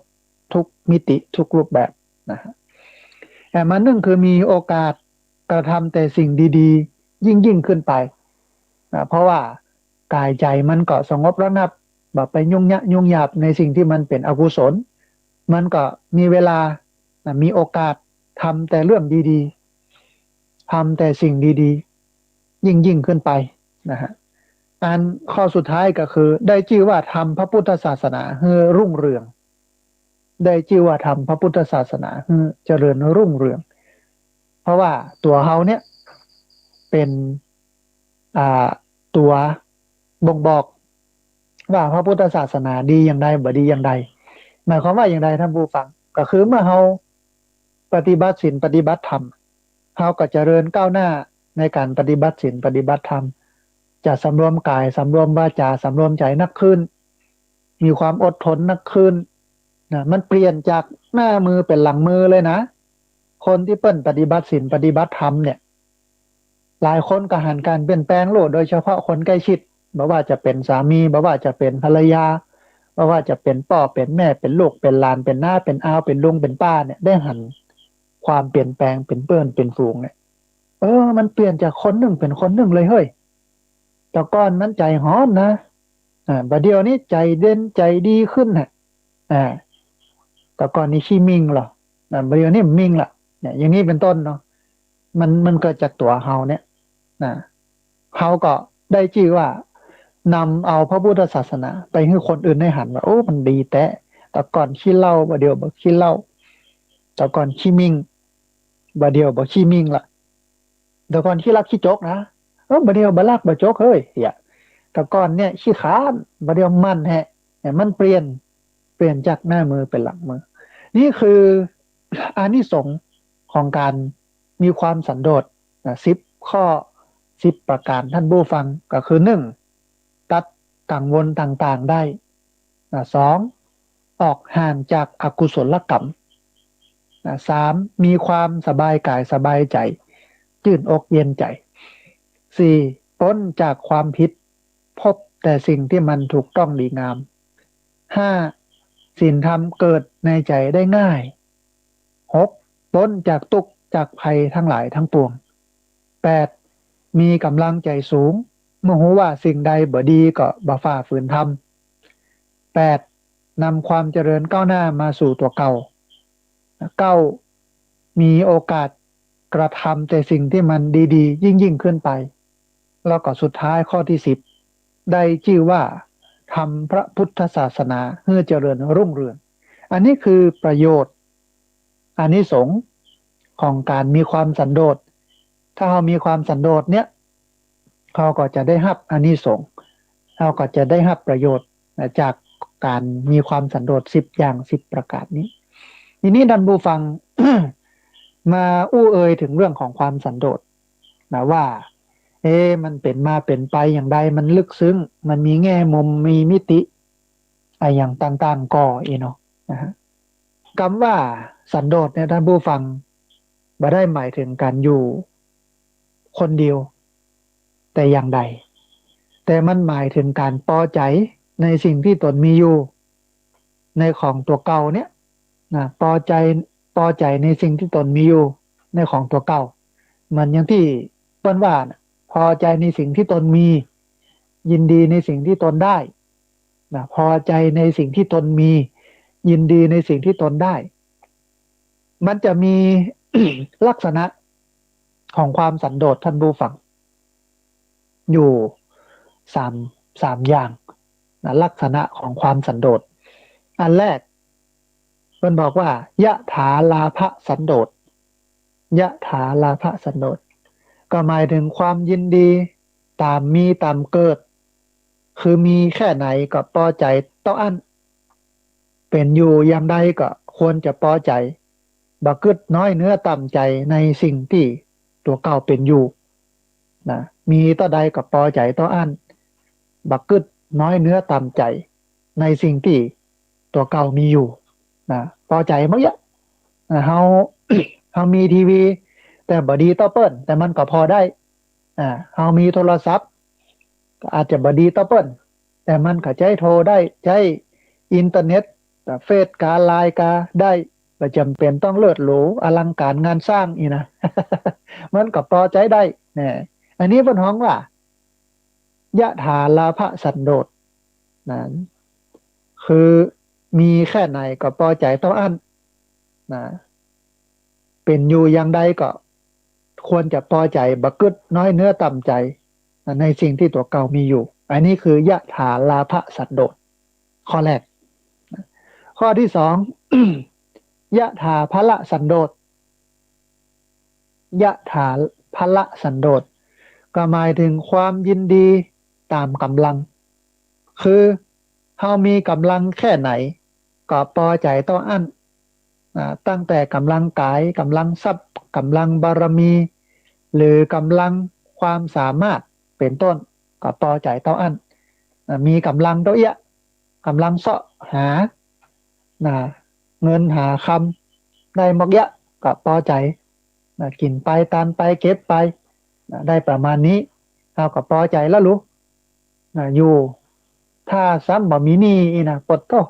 ทุกมิติทุกรูปแบบนะฮะ แหมอันนึ่งคือมีโอกาสกระทำแต่สิ่งดีๆ ยิ่งๆ ขึ้นไปนะ เพราะว่า ก๋ายใจ๋มันก็สงบระงับ บ่ไปยุ่งยะยุ่งยาบในสิ่งตี้มันเป๋นอกุศล มันก็มีเวลานะ มีโอกาสทำแต่เรื่องดีๆ ทำแต่สิ่งดีๆ ยิ่งๆ ขึ้นไปนะฮะ อันข้อสุดท้ายก็คือ ได้จื้อว่าทำพระพุทธศาสนาหื้อรุ่งเรือง ได้จื้อว่าทำพระพุทธศาสนาหื้อเจริญรุ่งเรือง เพราะว่าตั๋วเฮาเนี่ยเป๋น อ่า ตั๋วบ่งบอกว่าพระพุทธศาสนาดีอย่างใด บ่ดีอย่างใด หมายความว่าอย่างใดท่านผู้ฟัง ก็คือเมื่อเฮาปฏิบัติศีลปฏิบัติธรรม เฮาก็เจริญก้าวหน้าในก๋านปฏิบัติศีลปฏิบัติธรรม จะสำรวมก๋าย สำรวมวาจา สำรวมใจ๋นักขึ้น มีความอดทนนักขึ้นนะ มันเปลี่ยนจากหน้ามือเป๋นหลังมือเลยนะ คนตี้เปิ้นปฏิบัติศีลปฏิบัติธรรมเนี่ย หลายคนก็หันก๋านเปลี่ยนแปลงโลด โดยเฉพาะคนใกล้ชิด บ่ว่าจะเป๋นสามี บ่ว่าจะเป๋นภรรยา บ่ว่าจะเป๋นป้อเป๋นแม่ เป๋นลูกเป๋นหลาน เป๋นน้าเป๋นอาว เป๋นลุงเป๋นป้าเนี่ย ได้หันความเปลี่ยนแปลงเป๋นเปิ้นเป๋นฝูงเนี่ย เออ มันเปลี่ยนจากคนนึ่งเป๋นคนนึ่งเลยเฮ้ย แต่ก่อนมันใจ๋ฮ้อนนะ อ่า บ่าเดี่ยวนี้ใจ๋เย็นใจ๋ดีขึ้นน่ะ อ่า แต่ก่อนนี้ขี้มิ่งเหรอ อ่า บ่าเดี่ยวนี้มิ่งละ เนี่ย อย่างนี้เป๋นต้นเนาะ มัน มันเกิดจากตั๋วเฮาเนี่ยนะ เฮาก็ได้จื้อว่านำเอาพระพุทธศาสนาไปหื้อคนอื่นได้หันว่า โอ้ มันดีแต๊ แต่ก่อนขี้เหล้า บ่าเดี่ยวบ่ขี้เหล้า แต่ก่อนขี้มิ่ง บ่าเดี่ยวบ่ขี้มิ่งละ แต่ก่อนขี้ลักขี้จกนะ เออ บ่าเดี่ยวบ่ลักบ่จกเฮ้ย เหีย แต่ก่อนเนี่ยขี้คร้าน บ่าเดี่ยวหมั่นแฮะ เนี่ย มันเปลี่ยน เปลี่ยนจากหน้ามือเป๋นหลังมือ นี่คืออานิสงส์ของก๋านมีความสันโดษนะ สิบข้อ สิบประก๋าน ท่านผู้ฟัง ก็คือ นึ่ง ตัดกังวลต่างๆ ได้นะ สอง ออกห่างจากอกุศลกรรมนะ สาม มีความสบายก๋ายสบายใจ๋ จื้นอกเย็นใจ๋ สี่ ป๊นจากความผิด พบแต่สิ่งตี้มันถูกต้องดีงาม ห้า ศีลธรรมเกิดในใจ๋ได้ง่าย หก ป๊นจากตุ๊กข์จากภัยทั้งหลายทั้งปวง แปด มีก๋ำลังใจ๋สูง เมื่อฮู้ว่าสิ่งใดบ่ดีก็บ่ฝ่าฝืนทำ แปด นำความเจริญก้าวหน้ามาสู่ตั๋วเก่า เก้า มีโอกาสกระทำแต่สิ่งตี้มันดีๆ ยิ่งๆ ขึ้นไป แล้วก็สุดท้ายข้อที่สิบ ได้จื้อว่าทำพระพุทธศาสนาหื้อเจริญรุ่งเรือง อันนี้คือประโยชน์ อานิสงส์ของก๋านมีความสันโดษ ถ้าเฮามีความสันโดษเนี่ย เฮาก็จะได้ฮับอานิสงส์ เฮาก็จะได้ฮับประโยชน์จากก๋านมีความสันโดษสิบอย่าง สิบประก๋านนี้ ทีนี้ท่านผู้ฟัง มาอู้เอ่ยเถิงเรื่องของความสันโดษนะ ว่า เอ๊ะ มันเป๋นมาเป๋นไปอย่างใด มันลึกซึ้ง มันมีแง่มุม มีมิติอะหยังต่างๆ ก่อ เอ๊ะเนาะ นะฮะ กำว่าสันโดษเนี่ยท่านผู้ฟัง บ่ได้หมายถึงการอยู่คนเดียวแต่อย่างใด แต่มันหมายถึงการปอใจ๋ในสิ่งตี้ตนมีอยู่ ในของตั๋วเก่าเนี่ยนะ ปอใจ๋ ปอใจ๋ในสิ่งตี้ตนมีอยู่ ในของตั๋วเก่า เหมือนอย่างตี้เปิ้นว่านะ พอใจ๋ในสิ่งตี้ตนมี ยินดีในสิ่งตี้ตนได้นะ พอใจ๋ในสิ่งตี้ตนมี ยินดีในสิ่งตี้ตนได้ มันจะมี ลักษณะของความสันโดษท่านผู้ฟัง อยู่สาม สามอย่างนะ ลักษณะของความสันโดษ อันแรก เปิ้นบอกว่า ยะถาลาภะสันโดษ ยะถาลาภะสันโดษ ก็หมายถึงความยินดีต๋ามมีต๋ามเกิด คือมีแค่ไหนก็ปอใจ๋เต้าอั้น เป๋นอยู่อย่างใดก็ควรจะปอใจ๋ บ่กึ๊ดน้อยเนื้อต่ำใจ๋ในสิ่งตี้ตั๋วเก่าเป๋นอยู่นะ มีเต้าใดก็ปอใจ๋เต้าอั้น บ่กึ๊ดน้อยเนื้อต่ำใจ๋ในสิ่งตี้ตั๋วเก่ามีอยู่นะ ปอใจ๋หมดเยียะนะ เฮา เฮามีทีวี แต่บ่ดีเต้าเปิ้น แต่มันก็ปอใจ๋ อ่า เฮามีโทรศัพท์ ก็อาจจะบ่ดีเต้าเปิ้น แต่มันก็ใจ๊โทรได้ ใจ๊อินเทอร์เน็ต เฟซกา ไลน์กาได้ บ่จ๋ำเป๋นต้องเลิศหรูอลังก๋านงานสร้างอี้นะ มันก็ปอใจ๋ได้นะ อันนี้เปิ้นฮ้องว่า ยะถาลาภะสันโดษนะ คือมีแค่ไหนก็ปอใจ๋เต้าอั้นนะ เป๋นอยู่อย่างใดก็ควรจะปอใจ๋ บ่กึ๊ดน้อยเนื้อต่ำใจ๋นะ ในสิ่งตี้ตั๋วเก่ามีอยู่ อันนี้คือ ยะถาลาภะสันโดษ ข้อแรก ข้อตี้สอง ยะถาพละสันโดษ ยะถาพละสันโดษ ก็หมายถึงความยินดีต๋ามก๋ำลัง คือเฮามีก๋ำลังแค่ไหนก็ปอใจ๋เต้าอั้นนะ ตั้งแต่ก๋ำลังก๋าย ก๋ำลังทรัพย์ ก๋ำลังบารมี หรือก๋ำลังความสามารถเป๋นต้น ก็ปอใจ๋เต้าอั้นนะ มีก๋ำลังเต้าเอี้ยะ ก๋ำลังเซาะหานะ เงินหาคำได้หมดเอี้ยะ ก็ปอใจ๋นะ กิ๋นไปตานไปเก็บไปนะ ได้ประมาณนี้ เฮาก็ปอใจ๋แล้วลูกนะ อยู่ ถ้าซ้ำบ่มีหนี้อี้นะ ปะโธ่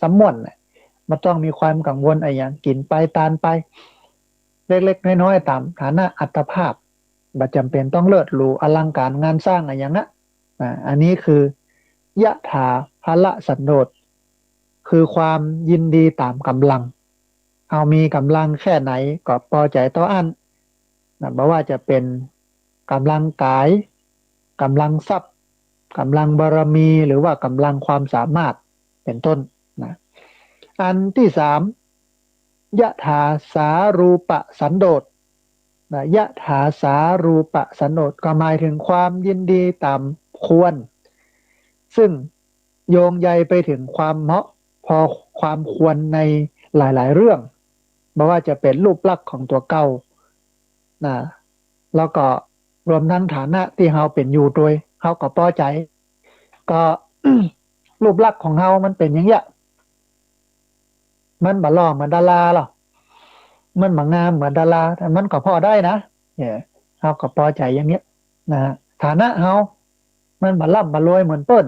ซ้ำม่วนแหละ บ่ต้องมีความกังวลอะหยัง กิ๋นไปตานไป เล็กๆ น้อยๆ ต๋ามฐานะอัตภาพ บ่จ๋ำเป๋นต้องเลิศหรูอลังก๋านงานสร้างอะหยังนะ อ่า อันนี้คือ ยะถาพละสันโดษ คือความยินดีต๋ามก๋ำลัง เฮามีก๋ำลังแค่ไหนก็ปอใจ๋เต้าอั้นนะ บ่ว่าจะเป๋นก๋ำลังก๋าย ก๋ำลังทรัพย์ ก๋ำลังบารมี หรือว่าก๋ำลังความสามารถเป๋นต้นนะ อันตี้สาม ยะถาสารูปะสันโดษนะ ยะถาสารูปะสันโดษ ก็หมายถึงความยินดีต๋ามควร ซึ่งโยงใยไปถึงความเหมาะพอความควรในหลายๆ เรื่อง บ่ว่าจะเป๋นรูปลักษณ์ของตั๋วเก่านะ แล้วก็รวมทั้งฐานะตี้เฮาเป๋นอยู่ตวย เฮาก็ปอใจ๋ ก็ รูปลักษณ์ของเฮามันเป๋นอย่างเอี้ยะ มันบ่หล่อเหมือนดาราหรอก มันบ่งามเหมือนดารา แต่มันก็ปอได้นะ เนี่ย เฮาก็ปอใจ๋อย่างเอี้ยะนะ ฐานะเฮามันบ่ร่ำบ่รวยเหมือนเปิ้น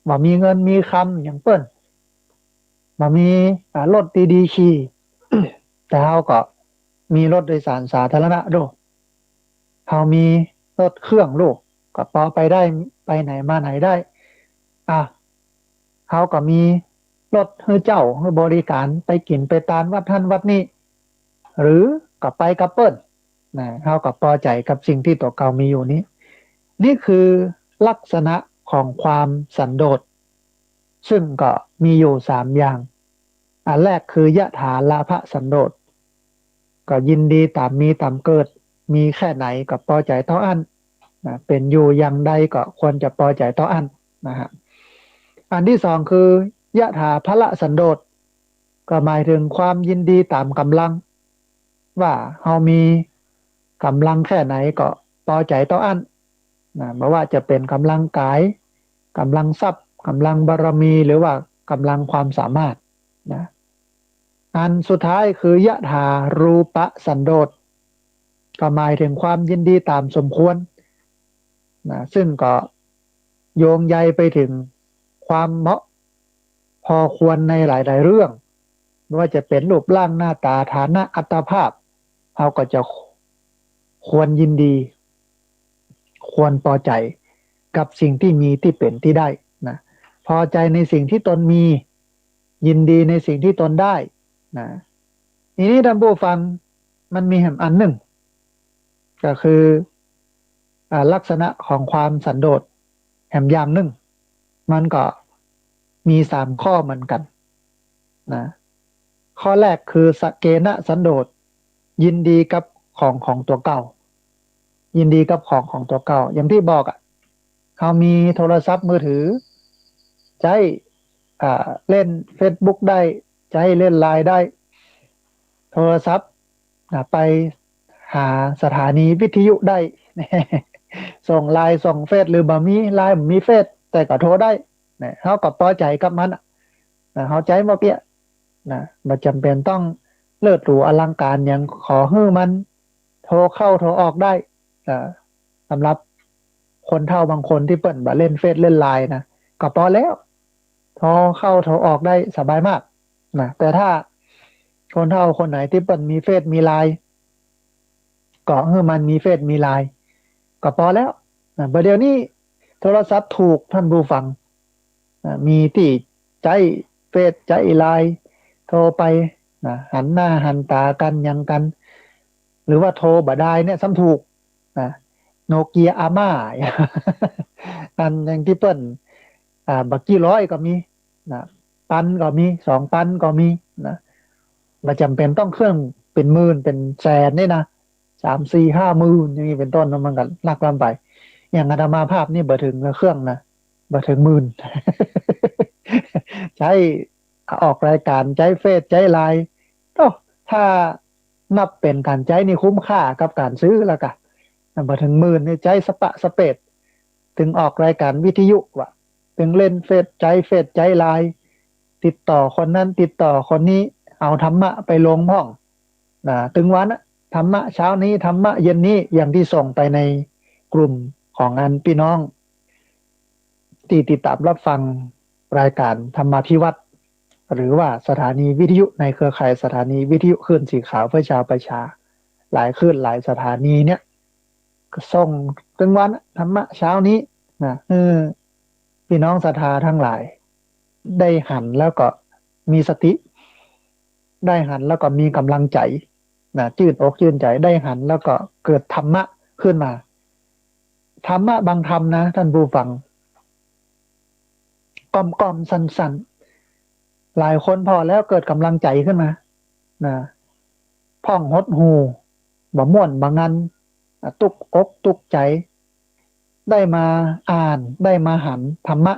บ่มีเงินมีคำอย่างเปิ้น บ่มี อ่า รถดีๆ ขี่ แต่เฮาก็มีรถโดยสารสาธารณะโด เฮามีรถเครื่องลูก ก็ปอไปได้ ไปไหนมาไหนได้ อ่ะ เฮาก็มีรถหื้อเจ้า หื้อบริก๋าน ไปกิ๋นไปตานวัดหั้นวัดนี้ หรือก็ไปกับเปิ้นนะ เฮาก็ปอใจ๋กับสิ่งตี้ตั๋วเก่ามีอยู่นี้ นี่คือลักษณะของความสันโดษ ซึ่งก็มีอยู่สามอย่าง อันแรกคือ ยะถาลาภะสันโดษ ก็ยินดีต๋ามมีต๋ามเกิด มีแค่ไหนก็ปอใจ๋เต้าอั้นนะ เป๋นอยู่อย่างใดก็ควรจะปอใจ๋เต้าอั้นนะฮะ อันตี้สองคือ ยะถาพละสันโดษ ก็หมายถึงความยินดีต๋ามก๋ำลัง ว่าเฮามีก๋ำลังแค่ไหนก็ปอใจ๋เต้าอั้นนะ บ่ว่าจะเป๋นก๋ำลังก๋าย ก๋ำลังทรัพย์ ก๋ำลังบารมี หรือว่าก๋ำลังความสามารถนะ อันสุดท้ายคือ ยถารูปสันโดษ ก็หมายถึงความยินดีตามสมควรนะ ซึ่งก็โยงใยไปถึงความเหมาะพอควรในหลายๆ เรื่อง ไม่ว่าจะเป็นรูปร่างหน้าตา ฐานะ อัตภาพ เฮาก็จะควรยินดี ควรปอใจ๋กับสิ่งตี้มีตี้เป๋นตี้ได้นะ พอใจ๋ในสิ่งตี้ตนมี ยินดีในสิ่งตี้ตนได้นะ ทีนี้ต้านผู้ฟัง มันมีแหมอันนึ่ง ก็คือ อ่า ลักษณะของความสันโดษแหมอย่างนึ่ง มันก็มีสามข้อเหมือนกั๋นนะ ข้อแรกคือ สะเกณะสันโดษ ยินดีกับของของตั๋วเก่า ยินดีกับของของตั๋วเก่า อย่างตี้บอกอะ เฮามีโทรศัพท์มือถือ ใจ๊ อ่า เล่นเฟซบุ๊กได้ ใจ๊เล่นไลน์ได้ โทรศัพท์ อ่า ไปหาสถานีวิทยุได้ ส่งไลน์ส่งเฟซ หรือบ่มีไลน์บ่มีเฟซ แต่ก็โทรได้นะ เฮาก็ปอใจ๋กับมันอะนะ เฮาใจ๊บ่เปี้ยนะ บ่จ๋ำเป๋นต้องเลิศหรูอลังก๋ารหยัง ขอหื้อมันโทรเข้าโทรออกได้ อ่า สำหรับคนเฒ่าบางคนตี้เปิ้นบ่เล่นเฟซเล่นไลน์นะ ก็ปอแล้ว โทรเข้าโทรออกได้สบายมากนะ แต่ถ้าคนเฒ่าคนไหนตี้เปิ้นมีเฟซมีไลน์ ก็หื้อมันมีเฟซมีไลน์ ก็ปอแล้วนะ บ่าเดี๋ยวนี้โทรศัพท์ถูกต้านผู้ฟังนะ มีตี้ใจ๊เฟซใจ๊ไลน์ โทรไปนะ หันหน้าหันต๋ากั๋นหยังกั๋น หรือว่าโทรบ่ได้เนี่ยซ้ำถูกนะ โนเกียอาม่า อันอย่างตี้เปิ้น อ่า บ่ากี่ร้อยก็มีนะ ปันก็มี สองปันก็มีนะ บ่จ๋ำเป๋นต้องเครื่องเป๋นหมื่นเป๋นแสนนี่นะ สาม สี่ ห้าหมื่น อย่างนี้เป๋นต้นนะ มันก็นักล้ำไป อย่างอาตมาภาพนี่บ่เถิงเครื่องนะ บ่เถิงหมื่น ใจ๊ออกรายก๋าน ใจ๊เฟซ ใจ๊ไลน์ โอ้ ถ้านับเป๋นก๋านใจ๊นี่คุ้มค่ากับก๋านซื้อแล้วกะ บ่เถิงหมื่นนี่ใจ๊สะปะสะเปด เถิงออกรายก๋านวิทยุวะ เถิงเล่นเฟซ ใจ๊เฟซ ใจ๊ไลน์ ติดต่อคนนั้น ติดต่อคนนี้ เอาธรรมะไปลงพ่องนะ ตึงวันอะ ธรรมะเช้านี้ ธรรมะเย็นนี้ อย่างตี้ส่งไปในกลุ่มของอันปี้น้อง ตี้ติดต๋ามฮับฟังรายก๋านธรรมาภิวัตน์ หรือว่าสถานีวิทยุในเครือข่ายสถานีวิทยุคลื่นสีขาวเพื่อชาวประชา หลายคลื่นหลายสถานีเนี่ย ก็ส่งตึงวันอะ ธรรมะเช้านี้นะ เออ ปี้น้องศรัทธาตังหลาย ได้หันแล้วก็มีสติ ได้หันแล้วก็มีก๋ำลังใจ๋นะ จื้นอกจื้นใจ๋ ได้หันแล้วก็เกิดธรรมะขึ้นมา ธรรมะบางธรรมนะ ต้านผู้ฟัง ก้อมๆ สั้นๆ หลายคนผ่อแล้วเกิดก๋ำลังใจ๋ขึ้นมานะ พ่องหดหู่ บ่ม่วนบ่งัน อ่ะ ตุ๊กอกตุ๊กใจ๋ ได้มาอ่าน ได้มาหันธรรมะ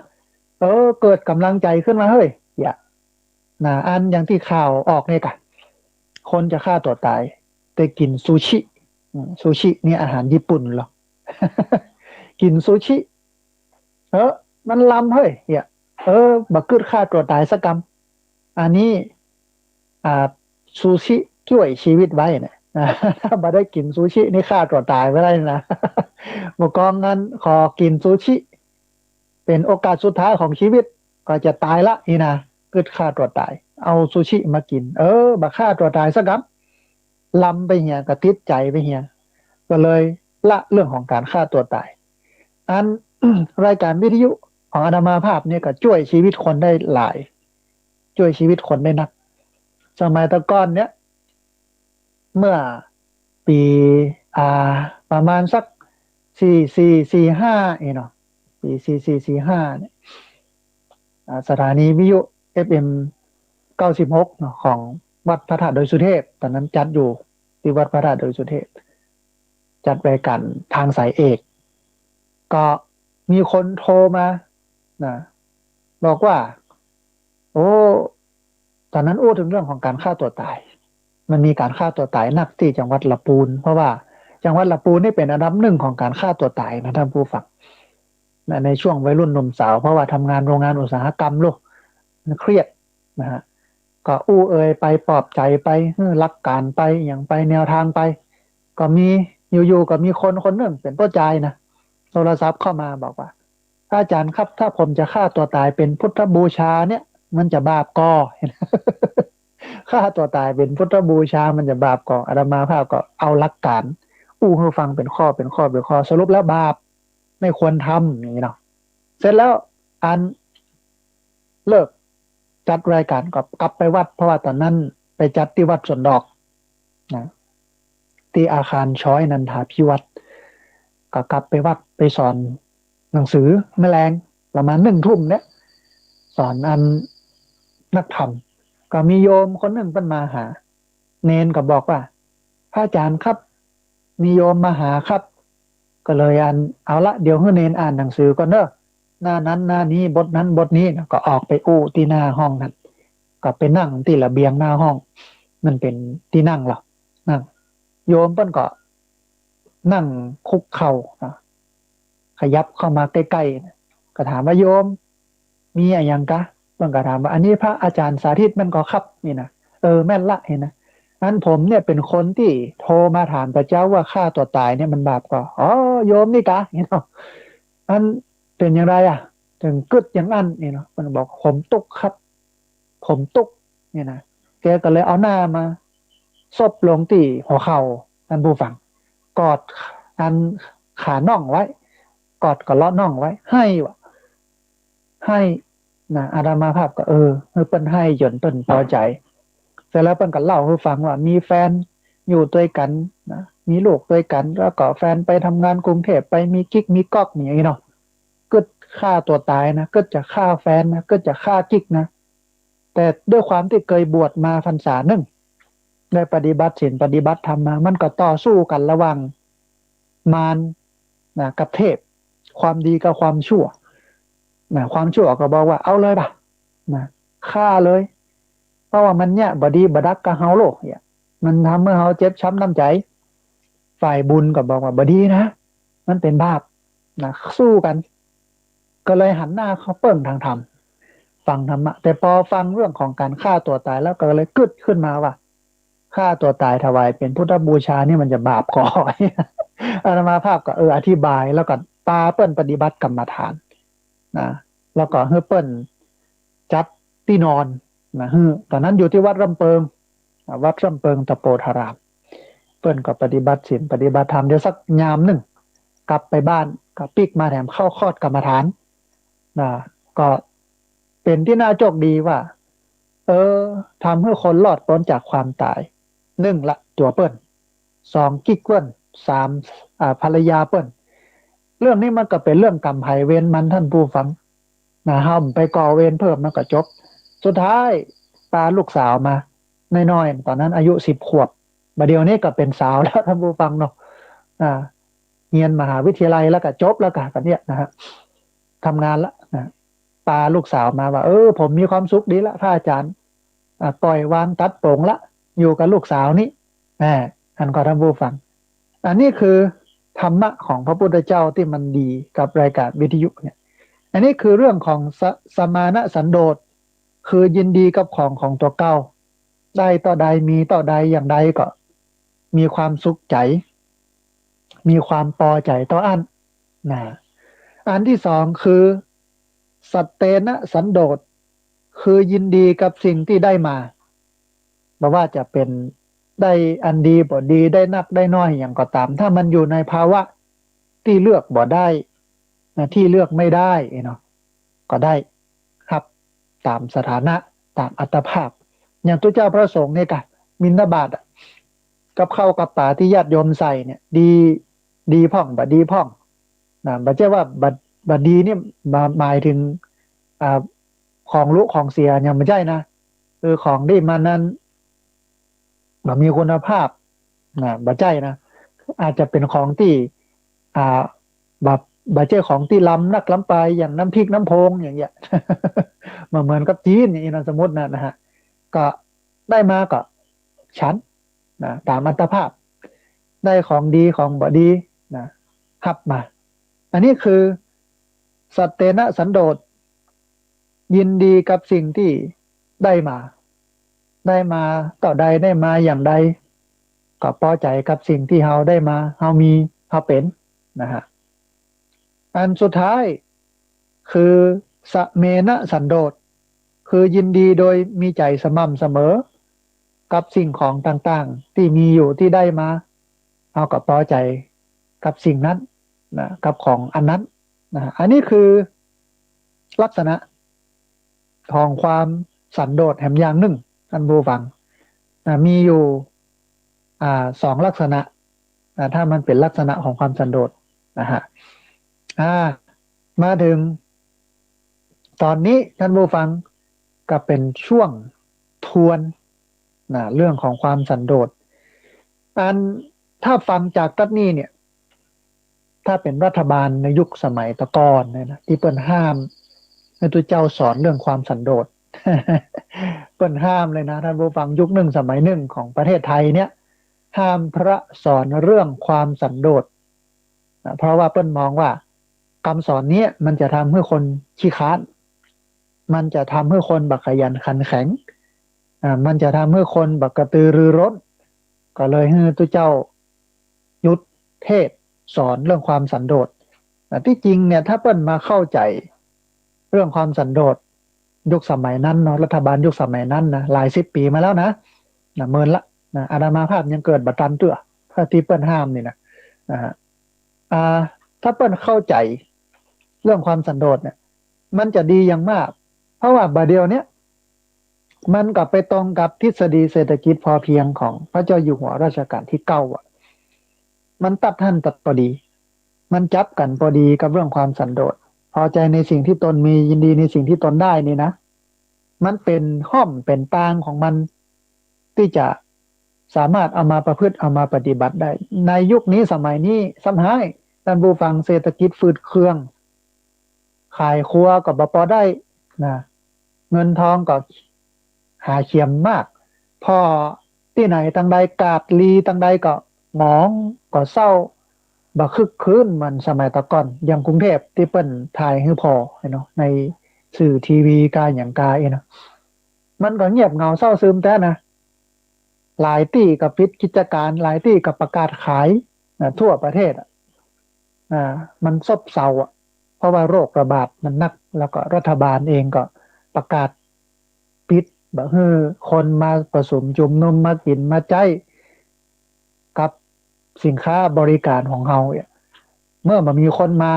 เออ เกิดก๋ำลังใจ๋ขึ้นมา เฮ้ย อย่า นะ อันอย่างตี้ข่าวออกเนี่ยกะ คนจะฆ่าตั๋วต๋าย แต่กิ๋นซูชิ อืม ซูชินี่อาหารญี่ปุ่นเหรอ กิ๋นซูชิ เออ มันลำ เฮ้ย อย่า เออ บ่กึ๊ดฆ่าตั๋วต๋ายสักกำ อันนี้ อ่า ซูชิจ้วยชีวิตไว้เนี่ย ถ้าบ่ได้กิ๋นซูชินี่ฆ่าตั๋วต๋ายบ่ได้นะ บ่กองนั้นขอกิ๋นซูชิ เป๋นโอกาสสุดท้ายของชีวิต ก็จะต๋ายละนี่นะ กึ๊ดฆ่าตั๋วต๋าย เอาซูชิมากิ๋น เออ บ่ฆ่าตั๋วต๋ายสักกำ ลำไปเหีย ก็ติดใจ๋ไปเหีย ก็เลยละเรื่องของก๋านฆ่าตั๋วต๋าย อัน รายก๋านวิทยุของอาตมาภาพเนี่ยก็จ้วยชีวิตคนได้หลาย จ้วยชีวิตคนได้นัก สมัยแต่ก่อนเนี่ย เมื่อปี๋ อ่า ประมาณสัก สี่สี่ สี่ห้า นี่เนาะ ปี๋ สี่สี่ สี่ห้า เนี่ย อ่า สถานีวิทยุ เอฟเอ็ม เก้าสิบหก เนาะ ของวัดพระธาตุดอยสุเทพ ต๋อนนั้นจัดอยู่ตี้วัดพระธาตุดอยสุเทพ จัดรายก๋านทางสายเอก ก็มีคนโทรมานะ บอกว่า โอ้ ต๋อนนั้นอู้เถิงเรื่องของก๋านฆ่าตั๋วต๋าย มันมีก๋านฆ่าตั๋วต๋ายนักตี้จังหวัดละปูน เพราะว่าจังหวัดละปูนนี่เป๋นอันดับหนึ่งของก๋านฆ่าตั๋วต๋ายนะ ต้านผู้ฟัง นะ ในช่วงวัยรุ่นหนุ่มสาว เพราะว่าทำงานโรงงานอุตสาหกรรมลูก มันเครียดนะฮะ ก็อู้เอ่ยไปปลอบใจ๋ไป หื้อหลักก๋านไป อะหยังไป แนวตางไป ก็มี อยู่ๆ ก็มีคนคนนึ่งเป๋นป้อจายนะ โทรศัพท์เข้ามาบอกว่า "พระอาจารย์ครับ ถ้าผมจะฆ่าตั๋วต๋ายเป๋นพุทธบูชาเนี่ย มันจะบาปก่อ" ฆ่าตั๋วต๋ายเป๋นพุทธบูชา มันจะบาปก่อ อาตมาภาพก็เอาหลักก๋าน อู้หื้อฟังเป๋นข้อเป๋นข้อเป๋นข้อ สรุปแล้วบาป ไม่ควรทำ อย่างนี้เนาะ เสร็จแล้วอันเลิกจัดรายก๋านก็กลับไปวัด เพราะว่าต๋อนนั้นไปจัดตี้วัดสวนดอกนะ ตี้อาคารชอยนันทาภิวัฒน์ ก็กลับไปวัดไปสอนหนังสือแมลง ประมาณหนึ่งทุ่มเนี่ย สอนอันนักธรรม ก็มีโยมคนนึ่งเปิ้นมาหา เณรก็บอกว่า "พระอาจารย์ครับ มีโยมมาหาครับ" ก็เลยอัน "เอาละ เดี๋ยวหื้อเณรอ่านหนังสือก่อนเน่อ หน้านั้นหน้านี้ บทนั้นบทนี้" นะ ก็ออกไปอู้ตี้หน้าห้องนั้น ก็ไปนั่งตี้ระเบียงหน้าห้อง มันเป๋นตี้นั่งลาว นั่ง โยมเปิ้นก็นั่งคุกเข่านะ ขยับเข้ามาใก้ๆ นะ ก็ถามว่า "โยม มีอะหยังกา" เปิ้นก็ถามว่า "อันนี้พระอาจารย์สาธิตแม่นก่อครับ" นี่นะ "เออ แม่นละ" นี่นะ "อันผมเนี่ยเป๋นคนตี้โทรมาถามตาเจ้าว่าฆ่าตั๋วต๋ายเนี่ยมันบาปก่อ" "อ๋อ โยมนี่กา" นี่เนาะ "อันเป๋นอย่างใดอะ เถิงกึ๊ดอย่างอั้น" นี่เนาะ เปิ้นบอก "ผมตุ๊กข์ครับ ผมตุ๊กข์" นี่นะ แกก็เลยเอาหน้ามาซบลงตี้หัวเข่า ต้านผู้ฟัง กอดอันขาน้องไว้ กอดกะเลาะน้องไว้ ไห้ว่ะ ไห้นะ อาตมาภาพก็ เออ หื้อเปิ้นไห้จ๋นเปิ้นปอใจ๋ เสร็จแล้วเปิ้นก็เล่าหื้อฟังว่ามีแฟนอยู่ตวยกั๋นนะ มีลูกตวยกั๋น แล้วก็แฟนไปทำงานกรุงเทพฯ ไปมีกิ๊กมีก๊อกอย่างนี้เนาะ กึ๊ดฆ่าตั๋วต๋ายนะ กึ๊ดจะฆ่าแฟนนะ กึ๊ดจะฆ่ากิ๊กนะ แต่ด้วยความตี้เกยบวชมาพรรษานึ่ง ได้ปฏิบัติศีลปฏิบัติธรรมมา มันก็ต่อสู้กั๋นระหว่างมารนะกับเทพ ความดีกับความชั่วนะ ความชั่วก็บอกว่า "เอาเลยบ่ะ นะ ฆ่าเลย เพราะว่ามันเนี่ยบ่ดีบ่ดักกับเฮาโลกเนี่ย มันทำหื้อเฮาเจ็บช้ำน้ำใจ๋" ฝ่ายบุญก็บอกว่า "บ่ดีนะ มันเป๋นบาป" นะ สู้กั๋น ก็เลยหันหน้าเข้าเปิ้งตางธรรม ฟังธรรมะ แต่ปอฟังเรื่องของก๋านฆ่าตั๋วต๋ายแล้วก็เลยกึ๊ดขึ้นมาว่า ฆ่าตั๋วต๋ายถวายเป๋นพุทธบูชานี่มันจะบาปก่อ อาตมาภาพก็ เออ อธิบาย แล้วก็ปาเปิ้นปฏิบัติกรรมฐานนะ แล้วก็หื้อเปิ้นจัดตี้นอนนะ หื้อ ต๋อนนั้นอยู่ตี้วัดร่ำเปิง อ่า วัดร่ำเปิงตะโปธาราม เปิ้นก็ปฏิบัติศีลปฏิบัติธรรม เดี๋ยวสักยามนึ่ง กลับไปบ้านก็ปิ๊กมาแถมเข้าคอร์สกรรมฐานนะ ก็เป๋นตี้น่าโจคดีว่า เออ ทำหื้อคนรอดป๊นจากความต๋าย นึ่งละตั๋วเปิ้น สอง กิ๊กเปิ้น สาม อ่า ภรรยาเปิ้น เรื่องนี้มันก็เป๋นเรื่องกรรมใผเวรมัน ท่านผู้ฟัง นะ เฮาบ่ไปก่อเวรเพิ่มมันก็จบ สุดท้ายปาลูกสาวมา น้อยๆ ต๋อนนั้นอายุสิบขวบ บ่าเดี่ยวนี้ก็เป๋นสาวแล้ว ท่านผู้ฟังเนาะ อ่า เฮียนมหาวิทยาลัยแล้วก็จบแล้วก็ ก็เนี่ยนะฮะ ทำงานละนะ ปาลูกสาวมาว่า "เออ ผมมีความสุขดีละ พระอาจารย์ อ่า ปล่อยวางตัดป๋งละ อยู่กับลูกสาวนี้" อ่า อันก็ ท่านผู้ฟัง อันนี้คือธรรมะของพระพุทธเจ้าตี้มันดีกับรายการวิทยุเนี่ย อันนี้คือเรื่องของส- สมานะสันโดษ คือยินดีกับของของตั๋วเก่า ได้เต้าใด มีเต้าใดอย่างใดก็มีความสุขใจ๋ มีความปอใจ๋เต้าอั้นนะ อันตี้สองคือ สัตเตนะสันโดษ คือยินดีกับสิ่งตี้ได้มา บ่ว่าจะเป๋นได้อันดีบ่ดี ได้นักได้น้อยหยังก็ต๋าม ถ้ามันอยู่ในภาวะตี้เลือกบ่ได้นะ ตี้เลือกไม่ได้เนาะ ก็ได้ฮับต๋ามสถานะ ต๋ามอัตภาพ อย่างตุ๊เจ้าพระสงฆ์เนี่ยกะ บิณฑบาตอะ กับข้าวกับป๋าตี้ญาติโยมใส่เนี่ย ดี ดีพ่อง บ่ดีพ่องนะ บ่ใจ้ว่าบ่ บ่ดีนี่ บ่ หมายเถิง อ่า ของลุของเสียหยังบ่ใจ้นะ คือของตี้มันนั้นบ่มีคุณภาพนะ บ่ใจ้นะ อาจจะเป๋นของตี้ อ่า บ่ บ่ใจ้ของตี้ล้ำนักล้ำไป อย่างน้ำพริกน้ำโพงอย่างเงี้ย บ่เหมือนกับจีนอย่างนี้นะ สมมุตินะ นะฮะ ก็ได้มาก็ฉันนะ ต๋ามอัตภาพ ได้ของดีของบ่ดีนะ ฮับมา อันนี้คือ สัตเตนะสันโดษ ยินดีกับสิ่งตี้ได้มา ได้มาเต้าใด ได้มาอย่างใด ก็ปอใจ๋กับสิ่งตี้เฮาได้มา เฮามี เฮาเป๋น นะฮะ อันสุดท้ายคือ สะเมนะสันโดษ คือยินดีโดยมีใจ๋สม่ำเสมอ กับสิ่งของต่างๆ ตี้มีอยู่ตี้ได้มา เฮาก็ปอใจ๋กับสิ่งนั้นนะ กับของอันนั้นนะ อันนี้คือลักษณะของความสันโดษแหมอย่างนึ่ง ท่านผู้ฟังนะ มีอยู่ อ่า สองลักษณะนะ ถ้ามันเป๋นลักษณะของความสันโดษนะฮะ อ่า มาเถิงต๋อนนี้ท่านผู้ฟัง ก็เป๋นช่วงทวนนะ เรื่องของความสันโดษ อันถ้าฟังจากตั๊ดนี้เนี่ย ถ้าเป๋นรัฐบาลในยุคสมัยตะก่อนเนี่ยนะ ตี้เปิ้นห้ามหื้อตุ๊เจ้าสอนเรื่องความสันโดษ เปิ้นห้ามเลยนะ ท่านผู้ฟัง ยุคนึ่งสมัยนึ่งของประเทศไทยเนี่ย ห้ามพระสอนเรื่องความสันโดษนะ เพราะว่าเปิ้นมองว่ากำสอนเนี้ยมันจะทำหื้อคนขี้คร้าน มันจะทำหื้อคนบ่ขยันขันแข็ง อ่า มันจะทำหื้อคนบ่กระตือรือร้น ก็เลยหื้อตุ๊เจ้าหยุดเทศน์สอนเรื่องความสันโดษ อ่า ตี้จริงเนี่ย ถ้าเปิ้นมาเข้าใจ๋เรื่องความสันโดษยุคสมัยนั้นเนาะ รัฐบาลยุคสมัยนั้นนะ หลายสิบปี๋มาแล้วนะ นะ เมินละนะ อาตมาภาพยังเกิดบ่ตันเตื้อ ถ้าตี้เปิ้นห้ามนี่นะ นะฮะ อ่า ถ้าเปิ้นเข้าใจ๋เรื่องความสันโดษเนี่ย มันจะดีอย่างมาก เพราะว่าบ่าเดี่ยวเนี้ย มันก็ไปตรงกับทฤษฎีเศรษฐกิจพอเพียงของพระเจ้าอยู่หัวรัชกาลที่เก้าอะ มันตั๊ดหั้นตั๊ดปอดี มันจับกั๋นปอดีกับเรื่องความสันโดษ พอใจ๋ในสิ่งตี้ตนมี ยินดีในสิ่งตี้ตนได้นี่นะ มันเป๋นฮ่อมเป๋นตางของมัน ตี้จะสามารถเอามาประพฤติ เอามาปฏิบัติได้ ในยุคนี้สมัยนี้ซ้ำฮ้าย ท่านผู้ฟัง เศรษฐกิจฝืดเคือง ขายครัวก็บ่ปอได้นะ เงินทองก็หาเขียมมาก ผ่อตี้ไหนตังใด กาดลีตังใดก็หมองก็เศร้า บ่คึกคื้นเหมือนสมัยตะก่อน อย่างกรุงเทพฯตี้เปิ้นถ่ายหื้อผ่อเนาะ ในสื่อทีวีกาหยังกาเนาะ มันก็เงียบเหงาเศร้าซึมแต๊นะ หลายตี้ก็ปิดกิจก๋าน หลายตี้ก็ประกาศขายนะ ทั่วประเทศอะ อ่า มันซบเซาอะ เพราะว่าโรคระบาดมันนัก แล้วก็รัฐบาลเองก็ประกาศปิด บ่หื้อคนมาประสุมจุมนุม มากิ๋นมาใจ๊กับสินค้าบริการของเฮาเนี่ย เมื่อบ่มีคนมา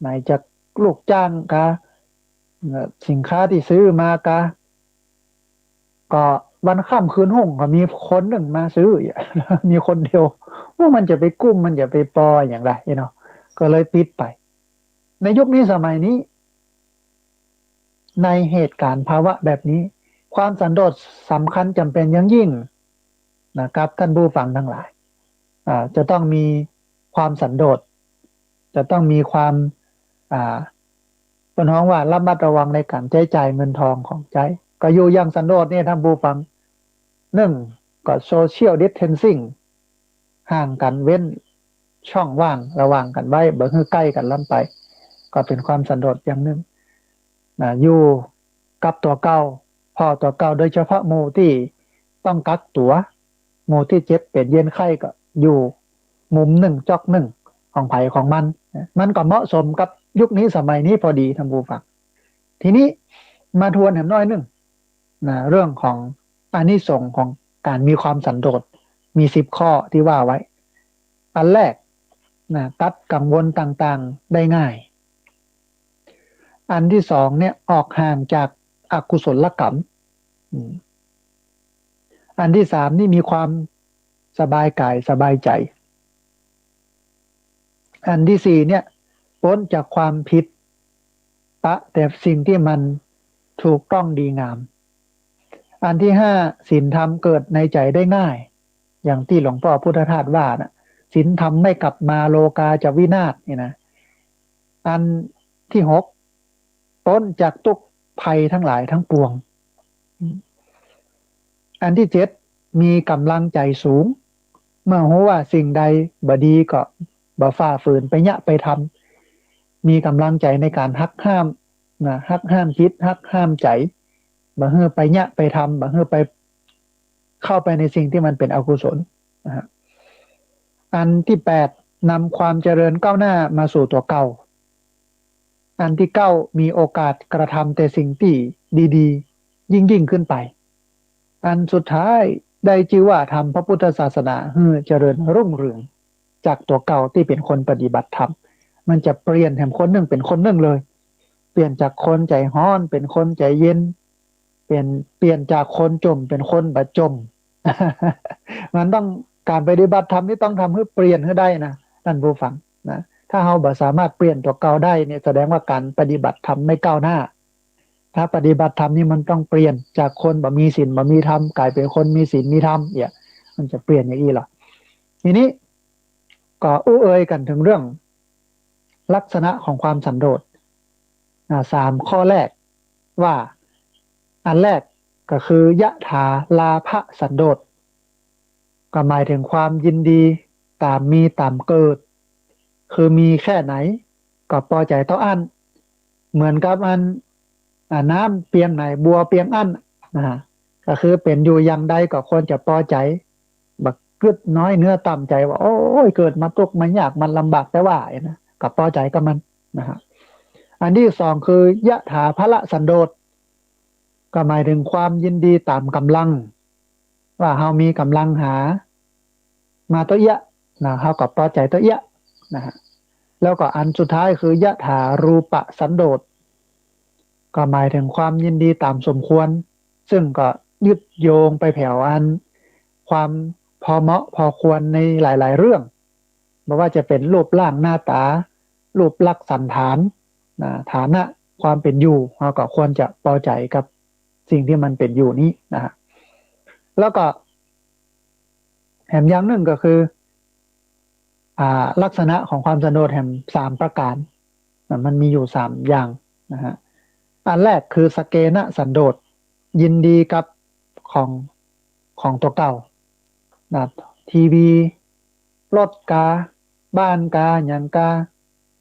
ไหนจะลูกจ้างกา เอ่อ สินค้าตี้ซื้อมากา ก็วันค่ำคืนฮุ่งก็มีคนนึ่งมาซื้อ มีคนเดียว ว่ามันจะไปกุ้ม มันจะไปปออย่างไรเนาะ ก็เลยปิดไป ในยุคนี้สมัยนี้ ในเหตุก๋ารณ์ภาวะแบบนี้ ความสันโดษสำคัญจ๋ำเป๋นอย่างยิ่งนะครับ ท่านผู้ฟังตังหลาย อ่า จะต้องมีความสันโดษ จะต้องมีความ อ่า เปิ้นฮ้องว่าระมัดระวังในก๋านใจ๊จ่ายเงินทองของใจ๊ ก็อยู่อย่างสันโดษเนี่ย ท่านผู้ฟัง นึ่ง ก็ social distancing ห่างกั๋น เว้นช่องว่างระหว่างกั๋นไว้ บ่หื้อใก้กั๋นล้ำไป ก็เป๋นความสันโดษอย่างนึ่งนะ อยู่กับตั๋วเก่า ผ่อตั๋วเก่า โดยเฉพาะหมู่ตี้ต้องกักตั๋ว หมู่ตี้เจ็บเป๋นเย็นไข้ก็อยู่มุมนึ่งจ๊อกนึ่งของใผของมัน มันก็เหมาะสมกับยุคนี้สมัยนี้พอดี ท่านผู้ฟัง ทีนี้มาทวนแหมน้อยนึ่งนะ เรื่องของอานิสงส์ของก๋านมีความสันโดษ มีสิบข้อตี้ว่าไว้ อันแรกนะ ตัดกังวลต่างๆ ได้ง่าย อันตี้สองเนี่ย ออกห่างจากอกุศลกรรม อืม อันตี้สามนี่มีความสบายก๋ายสบายใจ๋ อันตี้สี่เนี่ย ป๊นจากความผิด ปะแต่สิ่งตี้มันถูกต้องดีงาม อันตี้ห้า ศีลธรรมเกิดในใจ๋ได้ง่าย อย่างตี้หลวงป้อพุทธทาสว่านะ ศีลธรรมไม่กลับมา โลกาจะวินาศ นี่นะ อันตี้หก ป๊นจากตุ๊กข์ภัยตังหลายตังปวง อันตี้เจ็ด มีก๋ำลังใจ๋สูง เมื่อฮู้ว่าสิ่งใดบ่ดีก็บ่ฝ่าฝืนไปเยียะไปทำ มีก๋ำลังใจ๋ในก๋านหักห้ามนะ หักห้ามจิต หักห้ามใจ๋ บ่หื้อไปเยียะไปทำ บ่หื้อไป เข้าไปในสิ่งตี้มันเป๋นอกุศลนะฮะ อันตี้แปด นำความเจริญก้าวหน้ามาสู่ตั๋วเก่า อันตี้เก้า มีโอกาสกระทำแต่สิ่งตี้ดีๆ ยิ่งๆ ขึ้นไป อันสุดท้ายได้จื้อว่าทำพระพุทธศาสนาหื้อเจริญรุ่งเรืองจากตั๋วเก่าตี้เป๋นคนปฏิบัติธรรม มันจะเปลี่ยนแหมคนนึ่งเป๋นคนนึ่งเลย เปลี่ยนจากคนใจ๋ฮ้อนเป๋นคนใจ๋เย็น เปลี่ยน เปลี่ยนจากคนจ่มเป๋นคนบ่จ่ม มันต้อง ก๋านปฏิบัติธรรมนี่ต้องทำหื้อเปลี่ยนหื้อได้นะ ต้านผู้ฟังนะ ถ้าเฮาบ่สามารถเปลี่ยนตั๋วเก่าได้เนี่ย แสดงว่าก๋านปฏิบัติธรรมไม่ก้าวหน้า ถ้าปฏิบัติธรรมนี่มันต้องเปลี่ยนจากคนบ่มีศีลบ่มีธรรม ก๋ายเป๋นคนมีศีลมีธรรมเนี่ย มันจะเปลี่ยนอย่างอี้เหรอ ทีนี้ก็อู้เอ่ยกั๋นเถิงเรื่องลักษณะของความสันโดษ อ่า สามข้อแรก ว่า อันแรกก็คือ ยะถาลาภสันโดษ ก็หมายเถิงความยินดีต๋ามมีต๋ามเกิด คือมีแค่ไหนก็ปอใจ๋เต้าอั้น เหมือนกับอัน อ่า น้ำเปียงไหนบัวเปียงอั้นนะฮะ ก็คือเป๋นอยู่อย่างใดก็ควรจะปอใจ๋ บ่กึ๊ดน้อยเนื้อต่ำใจ๋ว่า โอ้ย เกิดมาตุ๊กข์มายากมันลำบากแต๊ว่านะ ก็ปอใจ๋กับมันนะฮะ อันตี้สองคือ ยะถาพละสันโดษ ก็หมายเถิงความยินดีต๋ามก๋ำลัง ว่าเฮามีก๋ำลังหามาเต้าเอี้ยะนะ เฮาก็ปอใจ๋เต้าเอี้ยะนะฮะ แล้วก็อันสุดท้ายคือ ยะถารูปสันโดษ ก็หมายเถิงความยินดีต๋ามสมควร ซึ่งก็ยึดโยงไปแผวอันความพอเหมาะพอควรในหลายๆ เรื่อง บ่ว่าจะเป๋นรูปร่างหน้าต๋า รูปลักษณ์สันฐานนะ ฐานะความเป๋นอยู่ เฮาก็ควรจะปอใจ๋กับสิ่งตี้มันเป๋นอยู่นี้นะฮะ แล้วก็แหมอย่างนึ่งก็คือ อ่า ลักษณะของความสันโดษแหมสามประก๋านนะ มันมีอยู่สามอย่างนะฮะ อันแรกคือ สเกณะสันโดษ ยินดีกับของ ของตั๋วเก่านะ ทีวี รถกา บ้านกา หยังกา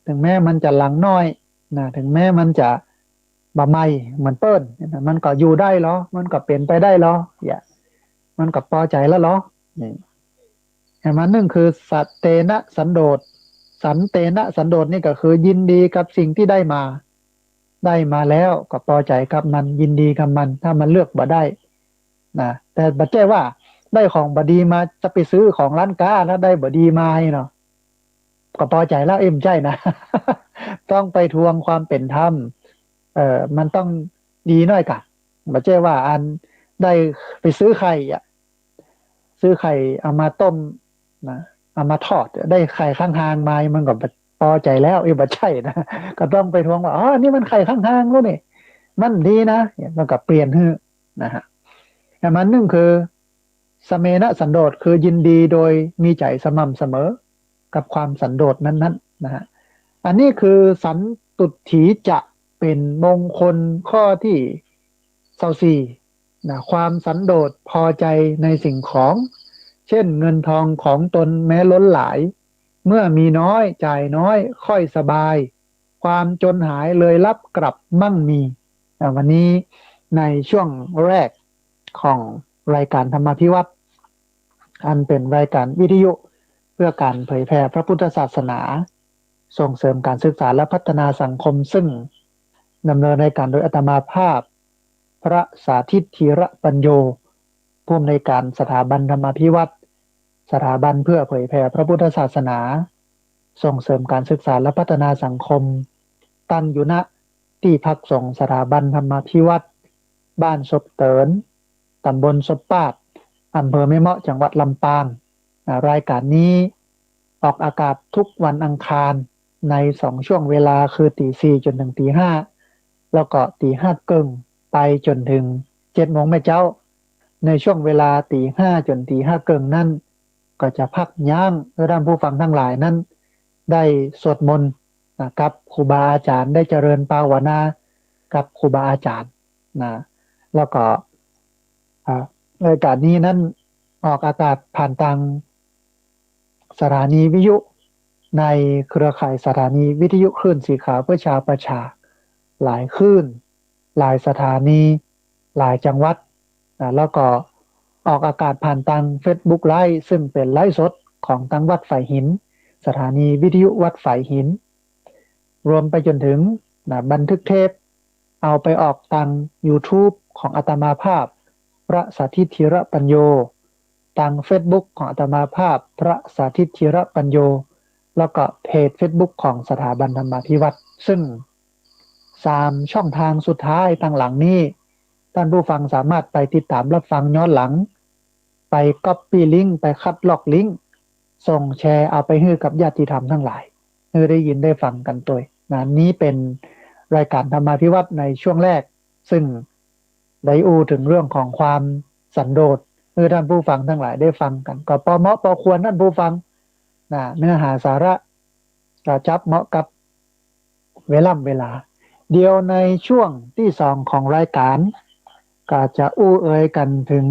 เถิงแม้มันจะหลังน้อยนะ เถิงแม้มันจะบ่ใหม่เหมือนเปิ้นนะ มันก็อยู่ได้ลอ มันก็เป๋นไปได้ลอ เยียะ มันก็ปอใจ๋แล้วลอ นี่ แหมอันนึ่งคือ สันเตนะสันโดษ สันเตนะสันโดษนี่ก็คือยินดีกับสิ่งตี้ได้มา ได้มาแล้วก็ปอใจ๋กับมัน ยินดีกับมัน ถ้ามันเลือกบ่ได้นะ แต่บ่ใจ้ว่าได้ของบ่ดีมาจะไปซื้อของร้านกาแล้วได้บ่ดีมาเนาะ ก็ปอใจ๋แล้ว เอ็มใจ้นะ ต้องไปทวงความเป๋นธรรม เอ่อ มันต้องดีหน้อยก่ะ บ่ใจ้ว่าอันได้ไปซื้อไข่อะ ซื้อไข่เอามาต้มนะ เอามาทอด ได้ไข่ข้างฮางมา มันก็ปอใจ๋แล้ว เอ้ย บ่ใจ้นะ ก็ต้องไปทวงว่า อ๋อ นี่มันไข่ข้างฮางแล้วนี่ มันดีนะ เนี่ย มันก็เปลี่ยนหื้อนะฮะ แหมอันนึ่งคือ สเมณะสันโดษ คือยินดีโดยมีใจ๋สม่ำเสมอกับความสันโดษนั้นๆ นะฮะ อันนี้คือสันตุฏฐีจะ เป๋นมงคลข้อตี้ซาวสี่นะ ความสันโดษพอใจ๋ในสิ่งของ เช่นเงินทองของตนแม้ล้นหลาย เมื่อมีน้อยจ่ายน้อยค่อยสบาย ความจนหายเลยลับกลับมั่งมี อ่า วันนี้ในช่วงแรกของรายการธรรมาภิวัฒน์ อันเป๋นรายการวิทยุเพื่อก๋านเผยแผ่พระพุทธศาสนา ส่งเสริมการศึกษาและพัฒนาสังคม ซึ่งดำเนินรายการโดยอาตมาภาพ พระสาธิต ธีระปัญโญ ผู้อำนวยการสถาบันธรรมาภิวัฒน์ สถาบันเพื่อเผยแผ่พระพุทธศาสนา ส่งเสริมการศึกษาและพัฒนาสังคม ตั้งอยู่ ณ ตี้พักสงฆ์สถาบันธรรมาภิวัฒน์ บ้านศพเติน ต๋ำบลศพปาด อำเภอแม่เมาะ จังหวัดลำปาง อ่า รายการนี้ออกอากาศทุกวันอังคารในสองช่วงเวลา คือตีสี่จ๋นเถิงตีห้า แล้วก็ตีห้าเกิ่งไปจ๋นเถิงเจ็ดโมงแม่เจ๊า ในช่วงเวลาตีห้าจ๋นตีห้าเกิ่งนั้น ก็จะพักยั้งหื้อต้านผู้ฟังตังหลายนั้นได้สวดมนต์นะ กับครูบาอาจ๋ารย์ ได้เจริญภาวนากับครูบาอาจ๋ารย์นะ แล้วก็ อ่า รายการนี้นั้นออกอากาศผ่านตางสถานีวิทยุ ในเครือข่ายสถานีวิทยุคลื่นสีขาวเพื่อชาวประชา หลายคลื่น หลายสถานี หลายจังหวัด อ่า แล้วก็ ออกอากาศผ่านตางเฟซบุ๊กไลฟ์ ซึ่งเป๋นไลฟ์สดของตางวัดฝายหิน สถานีวิทยุวัดฝายหิน รวมไปจ๋นเถิง นะ บันทึกเทป เอาไปออกตางยูทูบของอาตมาภาพ พระสาธิต ธีระปัญโญ ตางเฟซบุ๊กของอาตมาภาพ พระสาธิต ธีระปัญโญ แล้วก็เพจเฟซบุ๊กของสถาบันธรรมาภิวัฒน์ ซึ่งสามช่องตางสุดท้ายตางหลังนี้ ต้านผู้ฟังสามารถไปติดต๋ามฮับฟังย้อนหลัง ไปก๊อปปี้ลิงก์ ไปคัดลอกลิงก์ ส่งแชร์เอาไปหื้อกับญาติธรรมตังหลาย หื้อได้ยินได้ฟังกั๋นตวย นะ นี้เป๋นรายก๋านธรรมาภิวัฒน์ในช่วงแรก ซึ่งได้อู้เถิงเรื่องของความสันโดษ หื้อต้านผู้ฟังตังหลายได้ฟังกั๋น ก็ปอเหมาะปอควรต้านผู้ฟัง นะ เนื้อหาสาระ ก็จับเหมาะกับเวล่ำเวลา เดี๋ยวในช่วงตี้สองของรายก๋าน ก็จะอู้เอ่ยกั๋นเถิง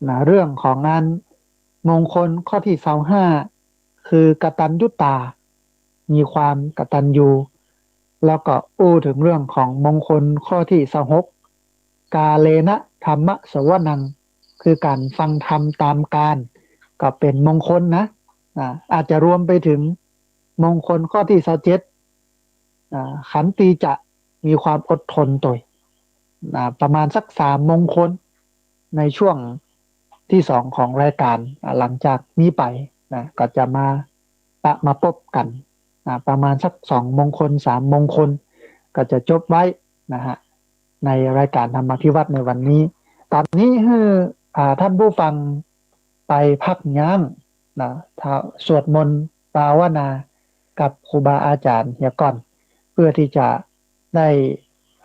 นะ เรื่องของอันมงคลข้อตี้ซาวห้า คือกตัญญูตา มีความกตัญญู แล้วก็อู้เถิงเรื่องของมงคลข้อตี้ซาวหก กาเลนะธัมมะสวนัง คือก๋านฟังธรรมต๋ามกาล ก็เป๋นมงคลนะ อ่า อาจจะรวมไปเถิงมงคลข้อตี้ซาวเจ็ด อ่า ขันติจะ มีความอดทนตวย อ่า ประมาณสักสามมงคล ในช่วงตี้สองของรายก๋าน อ่า หลังจากนี้ไปนะ ก็จะมาปะมาปบกั๋น อ่า ประมาณสักสองมงคล สามมงคล ก็จะจบไว้นะฮะ ในรายก๋านธรรมาภิวัฒน์ในวันนี้ ต๋อนนี้หื้อ อ่า ต้านผู้ฟังไปพักยั้งนะ ถ้าสวดมนต์ภาวนากับครูบาอาจ๋ารย์เหียก่อน เพื่อตี้จะได้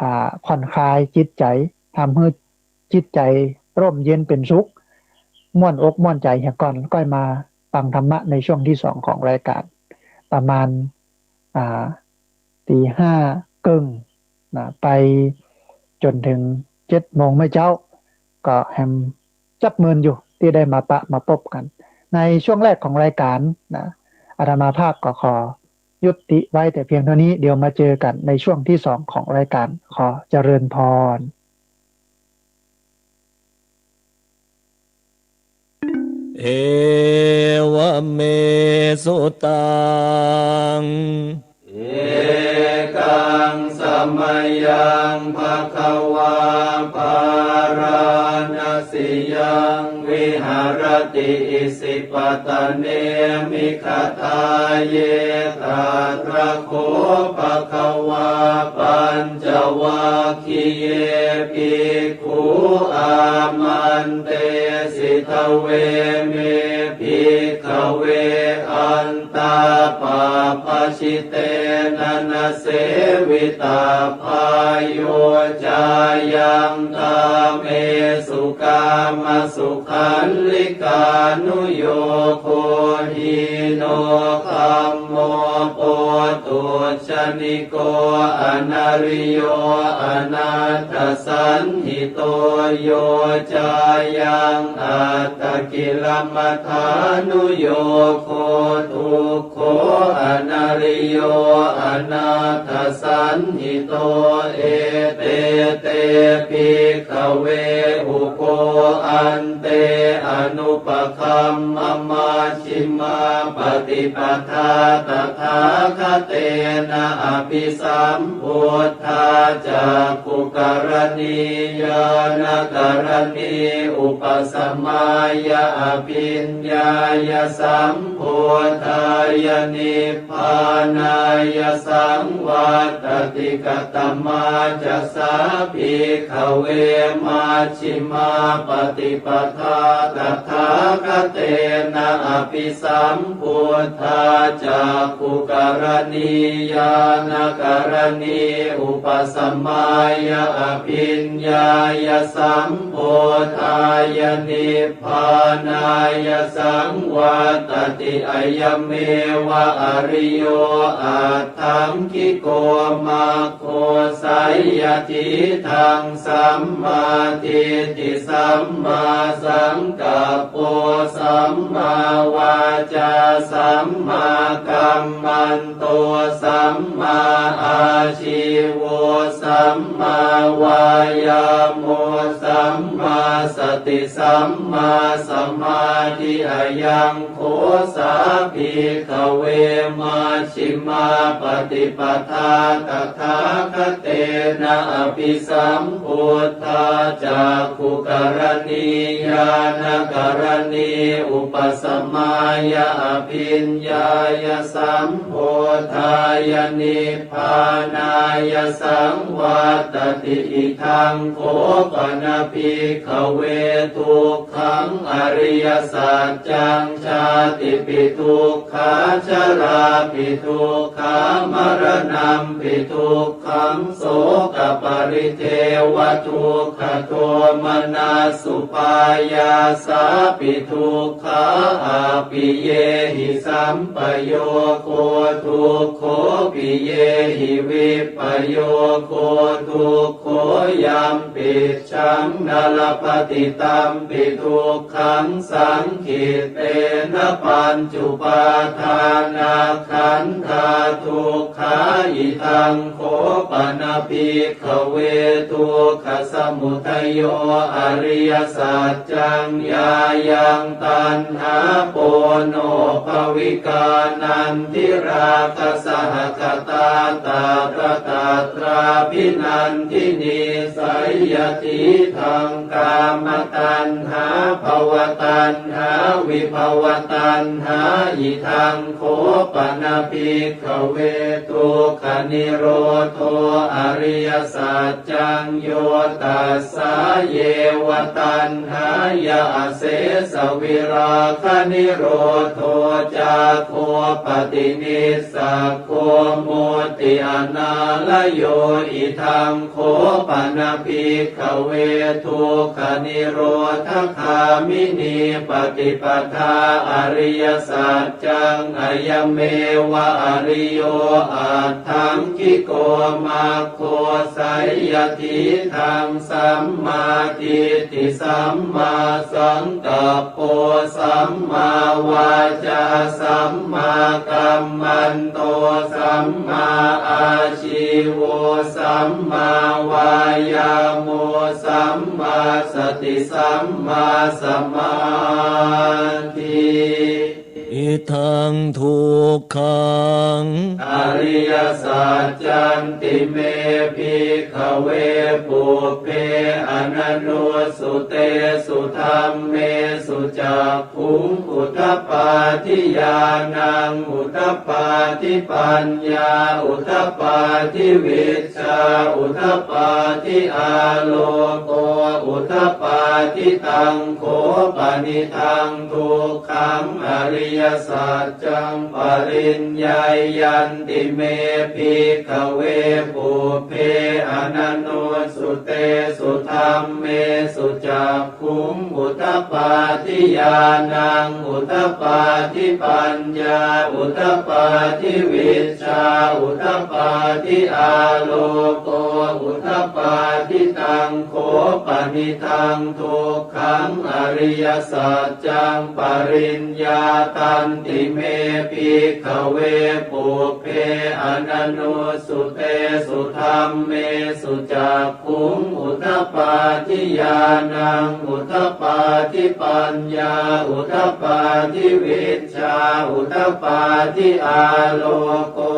อ่า ผ่อนคลายจิตใจ๋ ทำหื้อจิตใจ๋ร่มเย็นเป๋นสุข ม่วนอกม่วนใจ๋เหียก่อน ก้อยมาฟังธรรมะในช่วงตี้สองของรายก๋าน ประมาณ อ่า ตีห้าเกิ่งนะ ไปจ๋นเถิงเจ็ดโมงเมื่อเจ๊า ก็แหมจับเมินอยู่ตี้ได้มาปะมาปบกั๋น ในช่วงแรกของรายก๋านนะ อาตมาภาพก็ขอยุติไว้แต่เพียงเท่านี้ เดี๋ยวมาเจอกั๋นในช่วงตี้สองของรายก๋าน ขอเจริญพร เอวะเม สุตัง เอกัง สมะยัง ภะคะวา พาราณะสียัง วิหะระติ อิสิปะตะเน มิกขะทา เย ตะตระโข ภะคะวา ปัญจวัคคีเย ภิก ขู อามันเตสิ ทะเว เม ภิกขะเว อันตา ปาปะจิตเตนะ นะ เสวิตะ พา โย จายัง กาเมสุ กามะสุขัลลิกานุโยโค หิโน คัมโม โปตุจจนิโก อะนะริโย อะนัตถสันหิโต โย จายัง อัตตกิลมถานุโยโค ทุกโข อะนะริโย อะนัตถสันหิโต เอเต เต ภิกขะเว อุโภ อันเต อะนุปะคัมมะ มัชฌิมาปฏิปทา ตถาคเตนะ อะภิสัมพุทธา จักขุกรณี ญาณกรณี อุปสมายะ อะภิญญายะ สัมโพธายะ นิพพานายะ สังวัตติ กะตะมาจะ สา ภิกขะเว มัชฌิมาปฏิปทา ตถาคเตนะ อะภิสัมพุทธา จักขุกรณี ญาณกรณี อุปสมายะ อะภิญญายะ สัมโพธายะ นิพพานายะ สังวัตติ Ayameva ariyo aṭṭhaṅgiko maggo, seyyathidaṃ: sammādiṭṭhi sammāsaṅkappo sammāvācā sammākammanto sammāājīvo sammāvāyāmo sammāsati sammāsamādhi. Ayaṃ kho sā, bhikkhave, majjhimā paṭipadā tathāgatena abhisambuddhā cakkhukaraṇī ñāṇakaraṇī upasamāya abhiññāya sambodhāya nibbānāya saṃvattati. Idaṃ kho pana, bhikkhave, duk khaṃ ariyasaccaṃ: jātipi dukkhā jarāpi dukkhā maraṇampi dukkhaṃ sokaparidevadukkhadomanassupāyāsāpi dukkhā appiyehi sampayogo dukkho piyehi vippayogo dukkho yampicchaṃ na labhati tampi dukkhaṃ saṅkhittena pañcupādānakkhandhā dukkhā. Idaṃ kho pana, bhikkhave, dukkhasamudayo ariyasaccaṃ: yāyaṃ taṇhā ponobbhavikā nandirāgasahagatā tatra tatrābhinandinī, seyyathidaṃ: kāmataṇhā bhavataṇhā vibhavataṇhā. Idaṃ kho pana, bhikkhave, dukkhanirodho ariyasaccaṃ: yo tassāyeva taṇhāya asesavirāganirodho cāgo paṭinissaggo mutti anālayo. Idaṃ kho pana, bhikkhave, dukkhanirodhagāminī paṭipadā ariyasaccaṃ: ayameva ariyo aṭṭhaṅgiko maggo, seyyathidaṃ: sammādiṭṭhi sammāsaṅkappo sammāvācā sammākammanto sammāājīvo sammāvāyāmo sammāsati sammāsamādhi. Idaṃ dukkhaṃ ariyasaccanti me, bhikkhave, pubbe ananussutesu dhammesu cak khuṃ udapādi ñāṇaṃ udapādi paññā udapādi vijjā udapādi āloko udapādi. Taṃ kho panidaṃ dukkhaṃ ariyasaccaṃ pariññeyyanti me, bhikkhave, pubbe ananussutesu dhammesu cak khuṃ udapādi ñāṇaṃ udapādi paññā udapādi vijjā udapādi āloko udapādi. Taṃ kho panidaṃ dukkhaṃ ariyasaccaṃ pariññātanti me, bhikkhave, pubbe ananussutesu dhammesu cak khuṃ udapādi ñāṇaṃ udapādi paññā udapādi vijjā udapādi āloko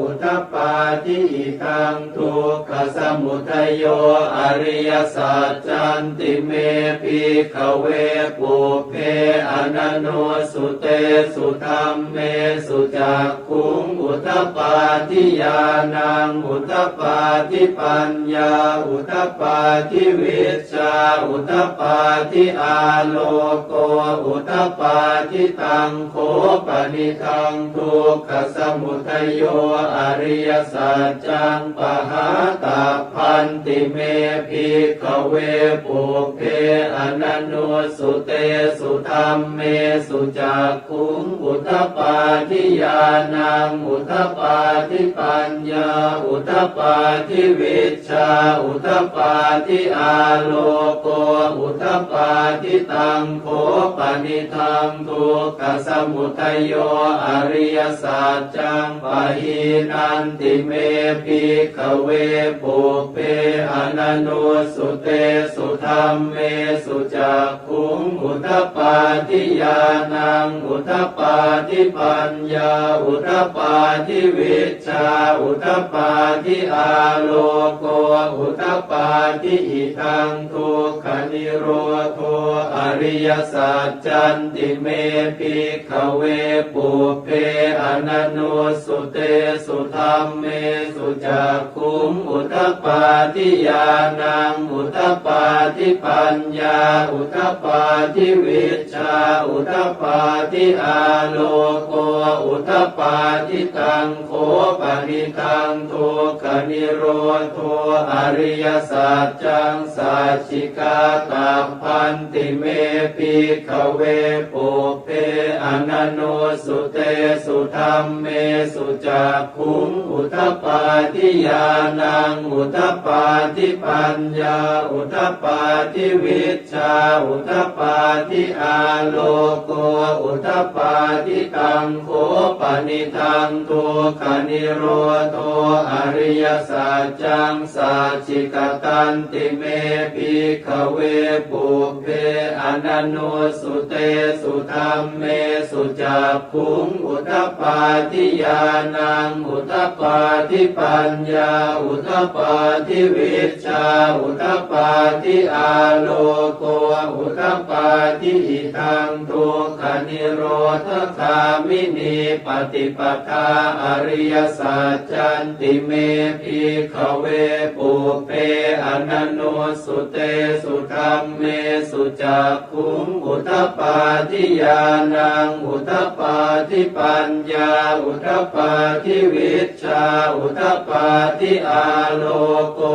udapādi. Idaṃ dukkhasamudayo ariyasaccanti me, bhikkhave, pubbe ananussutesu dhammesu cak khuṃ udapādi ñāṇaṃ udapādi paññā udapādi vijjā udapādi āloko udapādi. Taṃ kho panidaṃ dukkhasamudayo ariyasaccaṃ pahātabbanti me, bhikkhave, pubbe ananussutesu dhammesu cak khuṃ udapādi ñāṇaṃ udapādi paññā udapādi vijjā udapādi āloko udapādi. Taṃ kho panidaṃ dukkhasamudayo ariyasaccaṃ pahīnanti me bhikkhave pubbe ananussutesu dhammesu cak khuṃ udapādi ñāṇaṃ udapādi paññā udapādi vijjā udapādi āloko udapādi. Idaṃ dukkhanirodho ariyasaccanti me bhikkhave pubbe ananussutesu dhammesu cak khuṃ udapādi ñāṇaṃ udapādi paññā udapādi vijjā udapādi āloko udapādi. Taṃ kho panidaṃ dukkhanirodho ariyasaccaṃ sacchikātabbanti me bhikkhave pubbe ananussutesu dhammesu cak khuṃ udapādi ñāṇaṃ udapādi paññā udapādi vijjā udapādi āloko udapādi. Taṃ kho panidaṃ dukkhanirodho ariyasaccaṃ sacchikatanti me bhikkhave pubbe ananussutesu dhammesu cak khuṃ udapādi ñāṇaṃ udapādi paññā udapādi vijjā udapādi āloko udapādi. Idaṃ dukkhanirodhagāminī paṭipadā ariyasaccanti me bhikkhave pubbe ananussutesu dhammesu cak khuṃ udapādi ñāṇaṃ udapādi paññā udapādi vijjā udapādi āloko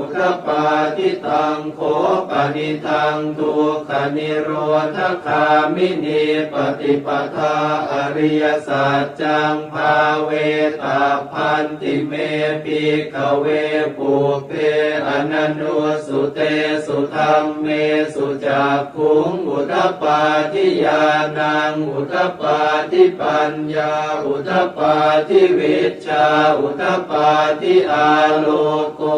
udapādi. Taṃ kho panidaṃ dukkhanirodhagāminī paṭipadā ariyasaccaṃ bhāvetabbanti me bhikkhave pubbe ananussutesu dhammesu cak khuṃ udapādi ñāṇaṃ udapādi paññā udapādi vijjā udapādi āloko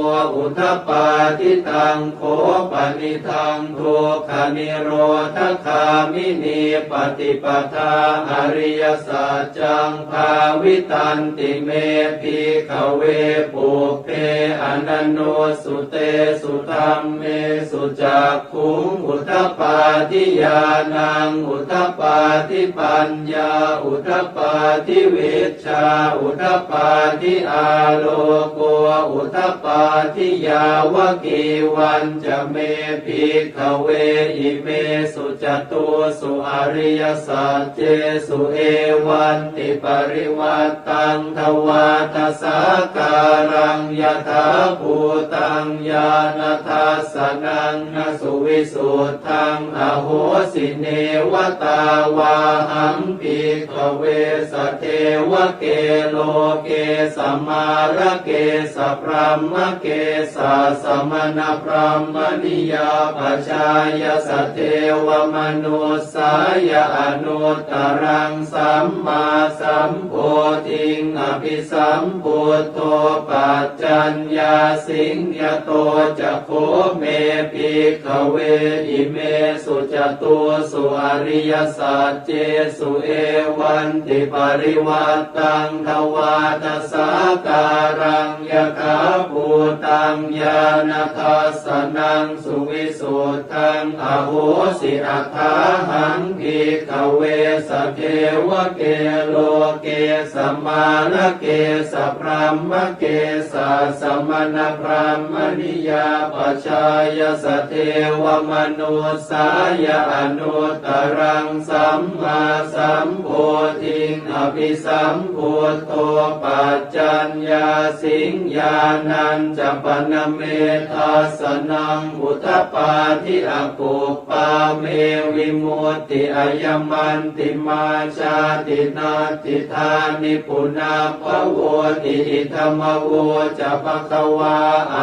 udapādi. Taṃ kho panidaṃ dukkhanirodhagāminī paṭipadā ariyasaccaṃ bhāvitanti me bhikkhave pubbe ananussutesu dhammesu cak khuṃ udapādi ñāṇaṃ udapādi paññā udapādi vijjā udapādi āloko udapādi. Yāvakīvañca me bhikkhave imesu catūsu ariyasaccesu evantiparivaṭṭaṃ dvādasākāraṃ yathābhūtaṃ ñāṇadassanaṃ na suvisuddhaṃ ahosi, neva tāvāhaṃ bhikkhave sadevake loke samārake sabrahmake sassamaṇabrāhmaṇiyā pajāya sadevamanussāya anuttaraṃ sammāsambodhiṃ abhisambuddho paccaññāsiṃ. Yato ca kho me bhikkhave imesu catūsu ariyasaccesu evantiparivaṭṭaṃ dvādasākāraṃ yathābhūtaṃ ñāṇadassanaṃ suvisuddhaṃ ahosi, athāhaṃ bhikkhave sadevake loke samārake sabrahmake sassamaṇabrāhmaṇiyā pajāya sadevamanussāya anuttaraṃ sammāsambodhiṃ abhisambud dho paccaññāsiṃ, ñāṇañca pana me dassanaṃ udapādi, akuppā me vimutti, ayamantimā jāti, natthidāni punabbhavoti. Idamavoca bhagavā.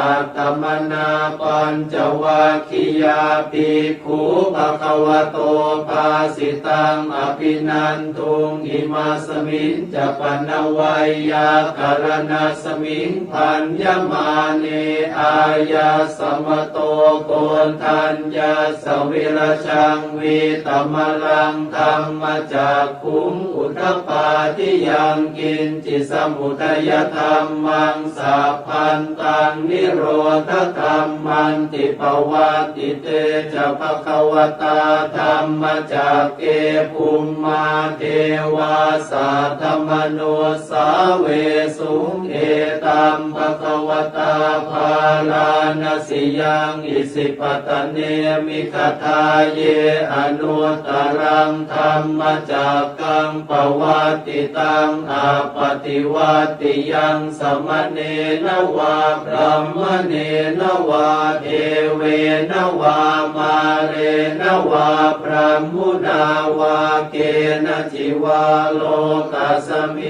Attamanā pañcavaggiyā bhikkhū bhagavato bhāsitaṃ abhinan duṃ, imasmiñca pana veyyākaraṇasmiṃ bhaññamāne āyasmato koṇḍaññassa virajaṃ vītamalaṃ dhammacakkhuṃ udapādi, yaṃ kiñci samudayadhammaṃ sabbantaṃ nirodhadhammanti. Pavattite ca bhagavatā dhammacakke bhummā devā saddamanussāvesuṃ: Etaṃ bhagavatā bārāṇasiyaṃ isipatane migadāye anuttaraṃ dhammacakkaṃ pavattitaṃ appaṭivattiyaṃ samaṇena vā brāhmaṇena vā devena vā mārena vā brahmunā vā kenaci vā lokasminti.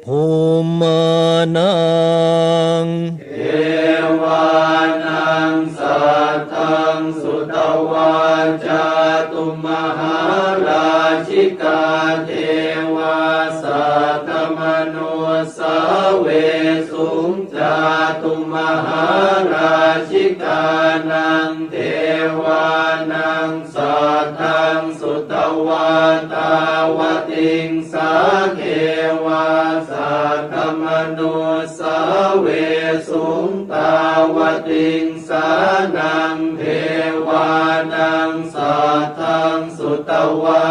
Bhummānaṃ devānaṃ saddaṃ sutvā cātummahārājikā devā saddamanussāvesuṃ. Cātummahārājikānaṃ devānaṃ saddaṃ sutvā tāvatiṃsā devā saddamanussāvesuṃ. Tāvatiṃsānaṃ devānaṃ saddaṃ sutvā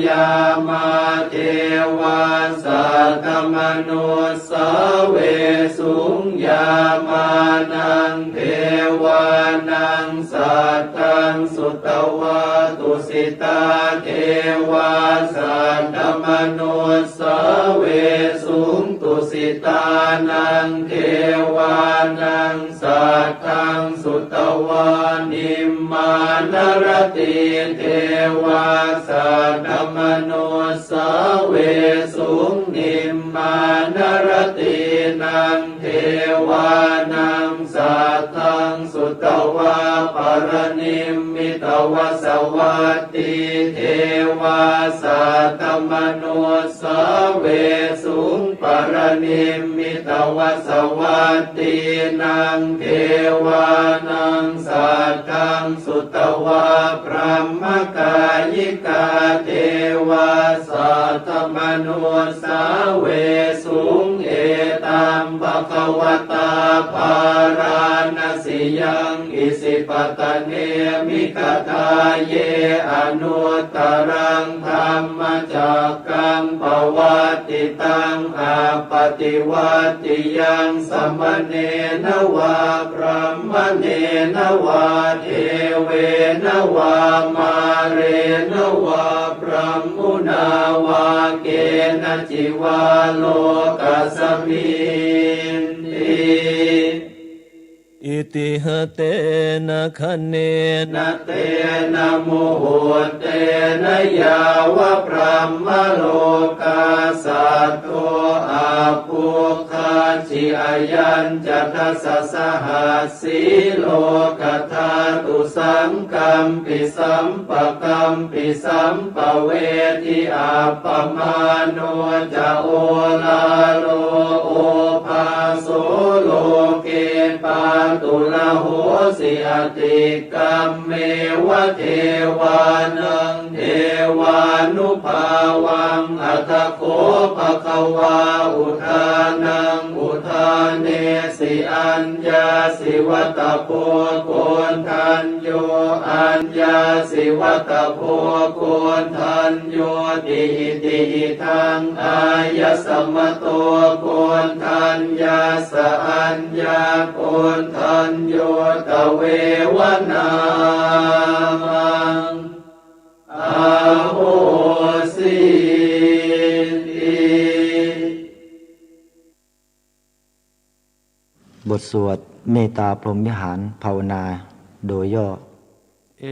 yāmā devā saddamanussāvesuṃ. Yāmānaṃ devānaṃ saddaṃ sutvā tusitā devā saddamanussāvesuṃ. Tusitānaṃ devānaṃ saddaṃ sutvā nimmānaratī devā saddamanussāvesuṃ. Nimmānaratīnaṃ devānaṃ saddaṃ sutvā paranimmitavasavattī devā saddamanussāvesuṃ. Paranimmitavasavattīnaṃ devānaṃ saddaṃ sutvā brahmakāyikā devā saddamanussāvesuṃ. Etaṃ bhagavatā bārāṇasiyaṃ isipatane migadāye anuttaraṃ dhammacakkaṃ pavattitaṃ appaṭivattiyaṃ samaṇena vā brāhmaṇena vā devena vā mārena vā brahmunā vā kenaci vā lokasminti. Itiha tena khaṇena tena muhuttena yāva brahmalokā saddo abbhuggacchi. Ayañca dasasahassī lokadhātu saṅkampi sampakampi sampavedhi. Appamāṇo ca oḷāro obhāso loke pāturahosi atikkammeva devānaṃ devānubhāvaṃ. Atha kho bhagavā udānaṃ udānesi: Aññāsi vata bho koṇḍañño, aññāsi vata bho koṇḍaññoti. Iti hidaṃ āyasmato koṇḍaññassa aññākoṇḍañño tveva nāmaṃ. Āho บทสวดเมตตาพรหมวิหารภาวนาโดยย่อ เอ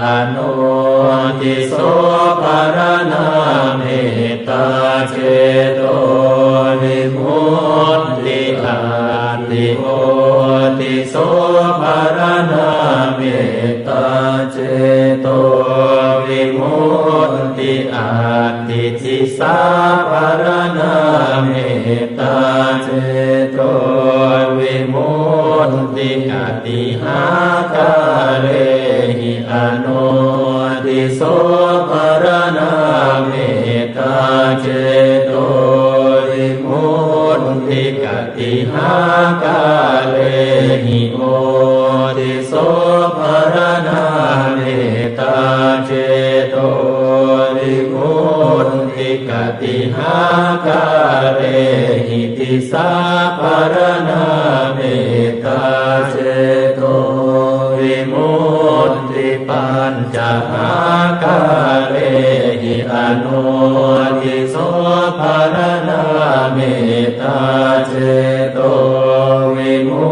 อนุทิโส ภะระณาเมตตา เจโตวิมุตติอัตถิ โอทิโส ภะระณาเมตตา เจโตวิมุตติอัตถิ ทิสสา ภะระณาเมตตา เจโตวิมุตติอัตถิ หา กาเลหิ อนุทิโส ภะระณาเมตตา เจโตวิมุตติอัตถิ หา กาเลหิ โอทิโส ภะระณาเมตตา เจโตวิมุตติอัตถิ หา กาเลหิ ทิสสา ภะระณาเมตตา เจโตวิมุตติปัญจ หา กาเลหิ อนุทิโส ภะระณาเมตตา เจโตวิมุ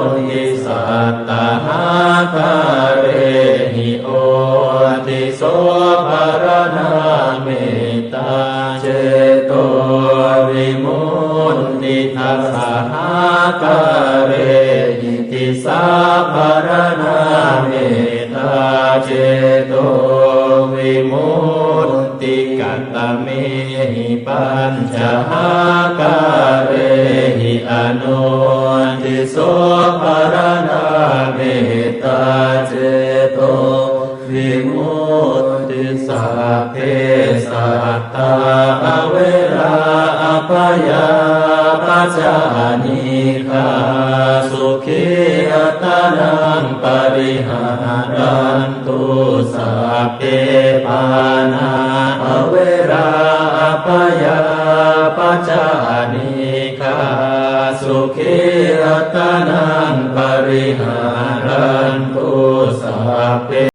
ตติ สัตตะ หา กาเลหิ โอทิโส ภะระณาเมตตา เจโตวิมุตติ ทัสสะ หา กาเลหิ ทิสสา ภะระณาเมตตา เจโตวิมุตติ กัตตะเมหิ ปัญจ หา กาเลหิ อนุทิโส ภะระณาเมตตา เจโตวิมุตติ สัพเพ สัตตา อะเวรา อะพยา pajānīghā, sukhī attānaṃ pariharantu. Sabbe pāṇā averā abyāpajjhā anīghā, sukhī attānaṃ pariharantu. Sabbe